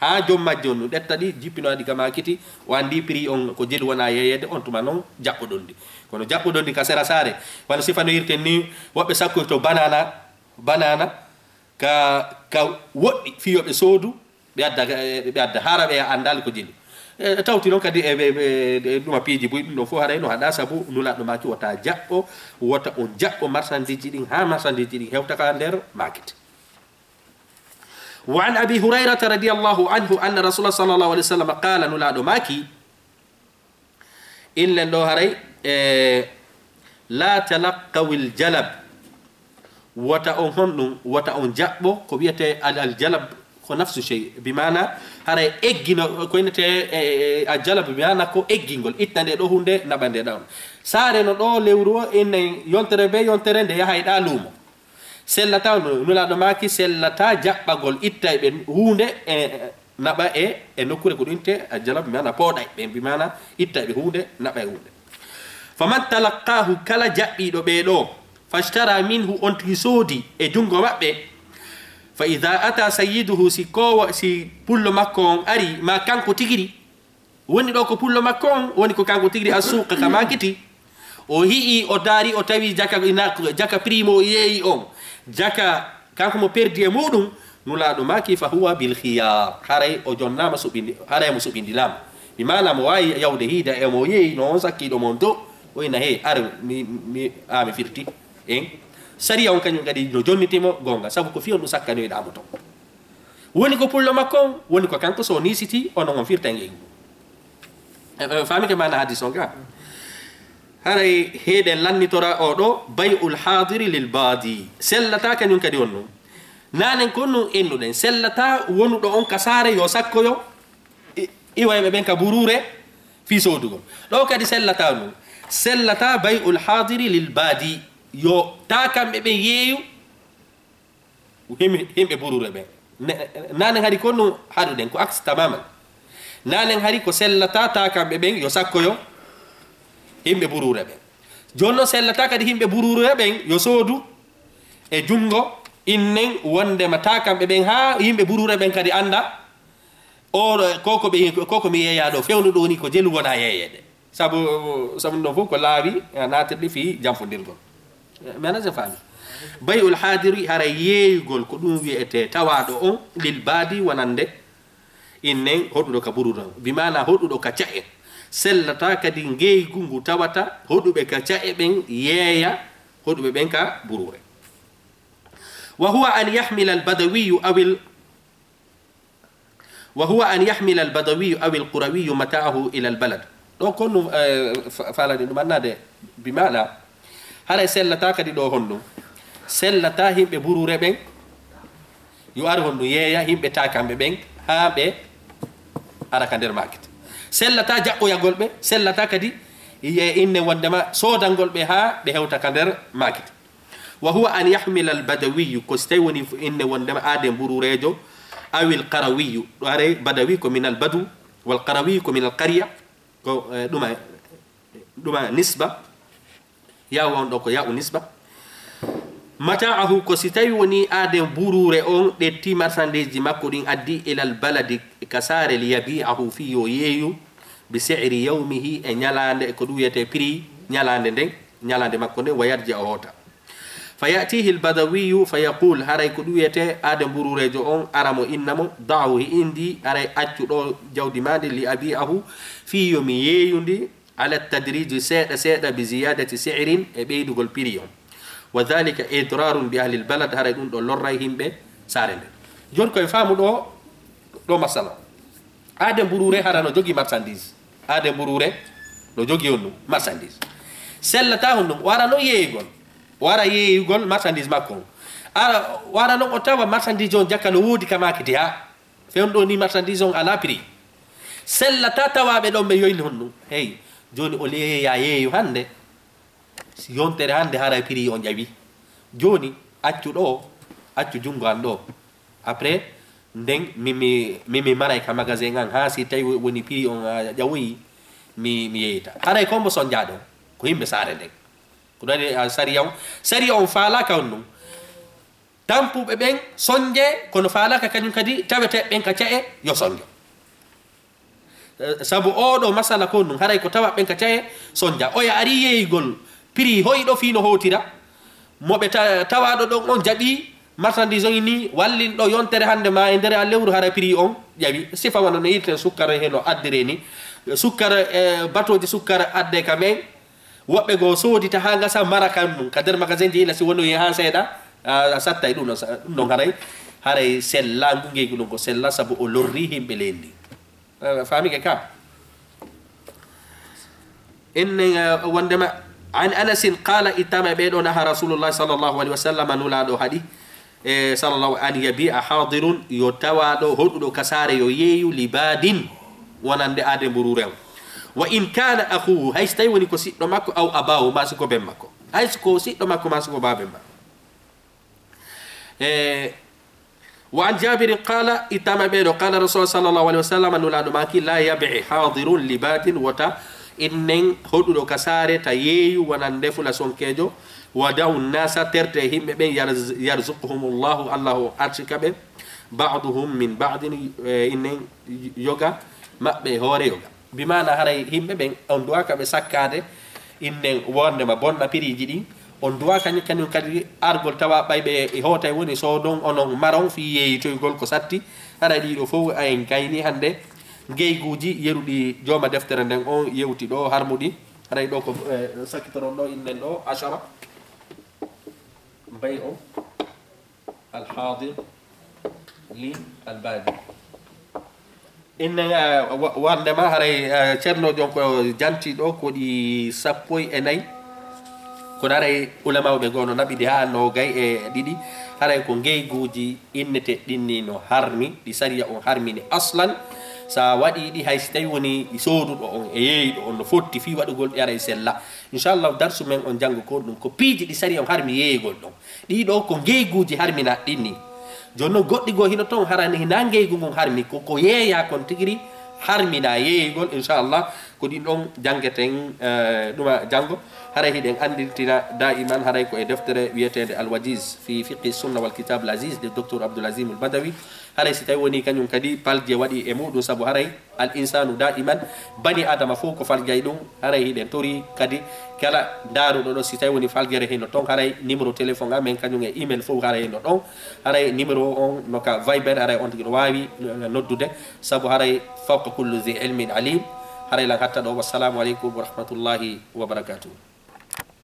Haa joom majji on ɗum ƴetta ɗi, jippinoya ɗi ka maakiti, o anndi prix on ko jelu wona yeeyeede, on tuma non jaɓɓoɗon ɗi. Kono jaɓɓoɗon ɗi ka sera saare, wano sifanoyirten ni, woɓɓe sakkoyto banana, banana, ka, ka woɗɗi, fii yo ɓe soodu, ɓe adda, ɓe adda, hara ɓe anndaali ko jelu. E, tawti non kadi e, ɓe, ɓe, ɓe ɗuma piiji buy, ɗum ɗon fof haray no haɗa, sabu Nulaaɗo maaki wota jaɓɓo, wota on jaɓɓo marchandise ji ɗin, haa marchandise ji ɗin hewta ka nder maakiti. Wa an Abi Hurayrata radiyallahu anhu anna Rasulullah sallallahu alaihi wasallam qala, Nulaaɗo maaki, illen ɗo haray, e, la talaqqawil jalab, wota on honɗum, wota on jaɓɓo ko wiyetee al, al jalab, ko nafsu shay, bi maana haray eggino, ko innetee, e, e, al jalab, bi maana ko eggingol, itta nde ɗo huunde, naɓa nde ɗon. Saare no ɗo lewru o, innen yontere be yontere nde yahayɗa luumo. Sellata, no, Nulaaɗo maaki, sellata jaɓɓagol, ittay ɓe huunde, e, naɓa e, e nokkuure ko ɗum te, a jala, bi maana pooɗay ɓe, bi maana ittay ɓe huunde, naɓa e huunde. Faman talaqqaahu, kala jaɓɓiiɗo ɓee ɗoo, fashtara minhu, on tigi soodi e junngo maɓɓe, fa idaa ataa sayyiduhu, si koowa, si pullo makko on ari, ma kanko tigiri, woni ɗo ko pullo makko on, woni ko kanko tigiri, assuuqa ka maakiti. O yi'i, o daari, o tawi jaka, ina, jaka primo o yeeyi on, jaka kanko mo perdi e muɗum, Nulaaɗo maaki, "Fa huwa bil khiyar." Haray o jonnaama suɓindi, haray mo suɓindinaama. Mi maana mo waawi yawde hiida e mo yeeyi no on sakkiiɗo mon to, o ina, "Hey, ar mi, mi, a mi firti." En. Sariya on kañum kadi no jonniti mo goonga, sabu ko fiyon ɗum sakkanoyɗaa mo ton. Woni ko pullo makko on, woni ko kanko so niisiti, onon on firta e ngeygu. E, e, faami ke maana hadis on ka? Haray heɗen lannitora o ɗo, bay'ul hadiri lil baadi. Sellata kañum kadi on nun. Naanen ko nun ennuɗen. Sellata wonuɗo on ka saare yo sakkoyo i-, iwayɓe ɓen ka buruure fii soodugol. Ɗo kadi sellata nun. Sellata bay'ul hadiri lil baadi. Yo taakanɓe ɓen yeeyu himi-, himɓe buruure ɓen. Ne-, naanen hari ko no haɗuɗen, ko aks tamaman. Naanen hari ko sellata taakanɓe ɓen yo sakkoyo himɓe buruure ɓen. Jooni non sellata kadi himɓe buruure ɓen yo soodu e junngo innen wondema taakanɓe ɓen haa yimɓe buruure ɓen kadi annda o ko ko ɓe, ko ko mi yeeyaa ɗo fewndo ɗo ni ko jelu wona yeeyeede. Sabu, sabu ɗum ɗon fof ko laawi, eh, naatirɗi fii janfondirgol. Eh, mi anndaa si faami. Bay'ul haadiri, hara yeeyugol ko ɗum wiyetee tawaaɗo on, lil baadi wonande innen hoɗuɗo ka buruure on. Bi maana hoɗuɗo ka ca'e. Sellata kadi ngeygu ngu tawata hoɗuɓe ka ca'e ɓen yeeya hoɗuɓe ɓen ka buruure. Wa huwa an yahmila al badawiyyu awil Wa huwa an yahmila al badawiyyu aw al qurawiyyu mata'ahu ila al balad. Ɗo kon ɗum, eh, fa-, faalani ɗum annaade bi maana, haray sellata kadi ɗo honɗum? Sellata yimɓe buruure ɓen, yo ar honɗum yeeya yimɓe taakanɓe ɓen haa ɓe ara ka nder maaket. Sellata jaɓɓoyagol ɓe, sellata kadi ye inne wondema soodangol ɓe haa ɓe hewta ka nder maaket. Wa huwa an yahmila al badawiyyu, ko si tawi woni inne wondema aaden buruureejo, awil qarawiyyu, ɗo haray badawi ko minal badu, wal qarawiyyu ko minal qarya, ko, eh, ɗuma, ɗuma nisba, yawu on ɗo ko yawu nisba. Mata'ahu, ko si tawi woni aaden buruure on ɗetti marsandiiji makko ɗin addi ilal baladi ka saare li yabi'ahu fii yo yeeyu bi si'ri yawmihi e ñalaande, e ko ɗum wiyetee prix ñalaande nden, ñalaande makko nden, wa yarji o hoota. Fa ya'tihi al-badawiyyu fa yaqul, haray ko ɗum wiyetee aaden buruureejo on, ara mo inna mo, da'hu, indi, haray accu ɗo jawdi maa ndi, li abi'ahu, fii yo mi yeeyu ndi, ala tadriji, seeɗa seeɗa, bi ziyadati si'rin, e ɓeydugol prix on. Wa dhalika idrarun bi ahli al-balad, haray ɗum ɗo lorray yimɓe saare nden. Jooni koye faamu ɗo, ɗo masala. Aaden buruure hara no jogii marchandise. Aaden buruure no jogii on ɗum marchandise. Sellata on ɗum, o ara non yeeyugol. O ara yeeyugol marchandise makko on. Ara, o ara non o tawa marchandise on jakka no woodi ka maakiti haa. Fewndo ɗo ni marchandise on alaa prix. Sellata tawaaɓe ɗon ɓe yoyni on ɗum. Hey, jooni o yeeya yeeyu hannde. Si yontere hannde haray prix on ƴawi. Jooni accu ɗo, accu junngo an ɗo. Après, nden mi, mi, mi, mi maray ka magasin an, haa si tawi woni prix on a ƴawoyi, mi, mi yeeyita. Haray ko mbo sonjaaɗo, ko yimɓe saare nden. Ko ɗum waɗi, a, sariya on, sariya on faalaaka on ɗum. Tampuɓe ɓen sonje, kono faalaaka kañum kadi taweteeɓe ɓen ka ca'e, yo sonjo. Eh, sabu oo ɗoo masala ko ɗum, haray ko tawa ɓen ka caye sonja. Oya ari yeeyugol prix hoyɗo fii no hootira. Mo ɓe ta-, tawaaɗo ɗon on jaɓi marchandise on ni, wallin ɗo yontere hannde maa e nder a lewru hara prix on ƴawi. Sifa wano no yirten sukkara he no addire ni. Sukkara, eh, batooji sukkara adde ka men. Woɓɓe goo soodita haa ngasa mara kan mum. Ka nder magasin ji ila si wonoyi haa seeɗa, a, a sattay ɗum ɗon sa-, ɗum ɗon haray. Haray sella, ngungeygu ɗum ko sella sabu o lorri yimɓe leydi ndi. Eh, faamike ka? Innen, eh, wondema, an Anasin qaala, ittama e ɓee ɗoo naha Rasulullahi sallallahu alaihi wasallam, Nulaaɗo haɗi, eh, sallallahu, an yabi'a hadirun, yo tawaaɗo hoɗuɗo ka saare yo yeeyu li baadin, wonande aaden buruure on. Wa in kaana akhuhu, hay si tawi woni ko siɗɗo makko, aw abaahu, maa si ko ben makko. Hay si ko siɗɗo makko, maa si ko baaben makko. Eh, Wa an Jaabirin qaala, ittama ɓee ɗoo, qaala Rasul sallallahu alaihi wasallam, Nulaaɗo maaki, la yabi' hadirun li baadin, wota innen hoɗuɗo ka saare ta yeeyu wonande fulasonkeejo, wa da'u nnaasa, terte yimɓe ɓen, yarz-, yarzuquhumullahu, Allahu arsika ɓe, ba'duhum min ba'din, eh, innen yoga maɓɓe e hoore yoga. Bi maana haray yimɓe ɓen on duwaaka ɓe sakkaade, Innen wonde ma bonna piriiji ɗin, on duwa kañum, kañum kadi argol tawa ɓay ɓe e hootay woni soodon onon maron fii yeeyitoygol ko satti. Haray ɗiɗo fow a en kayni hannde ngeyguuji yeru ɗi jooma deftere nden on yewti ɗo harmuɗi. Haray ɗo ko, eh, sakkitoron ɗo innen ɗo ashara. Bay on alhadir li albadi. Innen, eh, wa-, wonde ma haray, eh, ceerno jon ko janti ɗo ko ɗi sappo e nayi. Kono haray ulamaaɓe goo no naɓi ɗi haa noogay e ɗiɗi. Haray ko ngeyguuji innete ɗin ni no harmi, ɗi sariya on harmini aslan. Sa waɗi ɗi, hay si tawi woni sooduɗo on e yeeyɗo on no fotti fii waɗugol ɗi, haray sella. Inchallahu darsu men on janngo ko ɗum ko piiji ɗi sariya on harmi yeeyugol ɗon. Ɗiɗo ko ngeyguuji harminaaɗi ɗin ni. Jooni non goɗɗi goo hino ton harani hinaa ngeygu ngun harmi, ko, ko yeeyaa kon tigiri harminaa yeeyugol, inchallah, ko ɗin ɗon janngeten, eh, ɗuma janngo. Haray hiɗen anndirtina daiman, haray ko e deftere wiyeteende Al Wajiz fi Fiqhi Sunna wal Kitab Al Aziz de Docteur Abdoul Azim Al Badawi. Haray si tawi woni kañum kadi palje waɗi e muɗum, sabu haray al insanu daiman, bani adama fof ko faljay ɗum. Haray hiɗen tori kadi kala ndaaruɗo ɗo, si tawi woni faljere hino ton, haray numéro téléphone amen kañum e email fof haray hino ɗon. Haray numéro on no ka Viber, haray on tigi no waawi, eh, noddude, sabu haray fawqa kulli dhi ilmin alim. Haray lan hatta ɗo, wassalamu aleykum wa rahmatullahi wa barakatuh.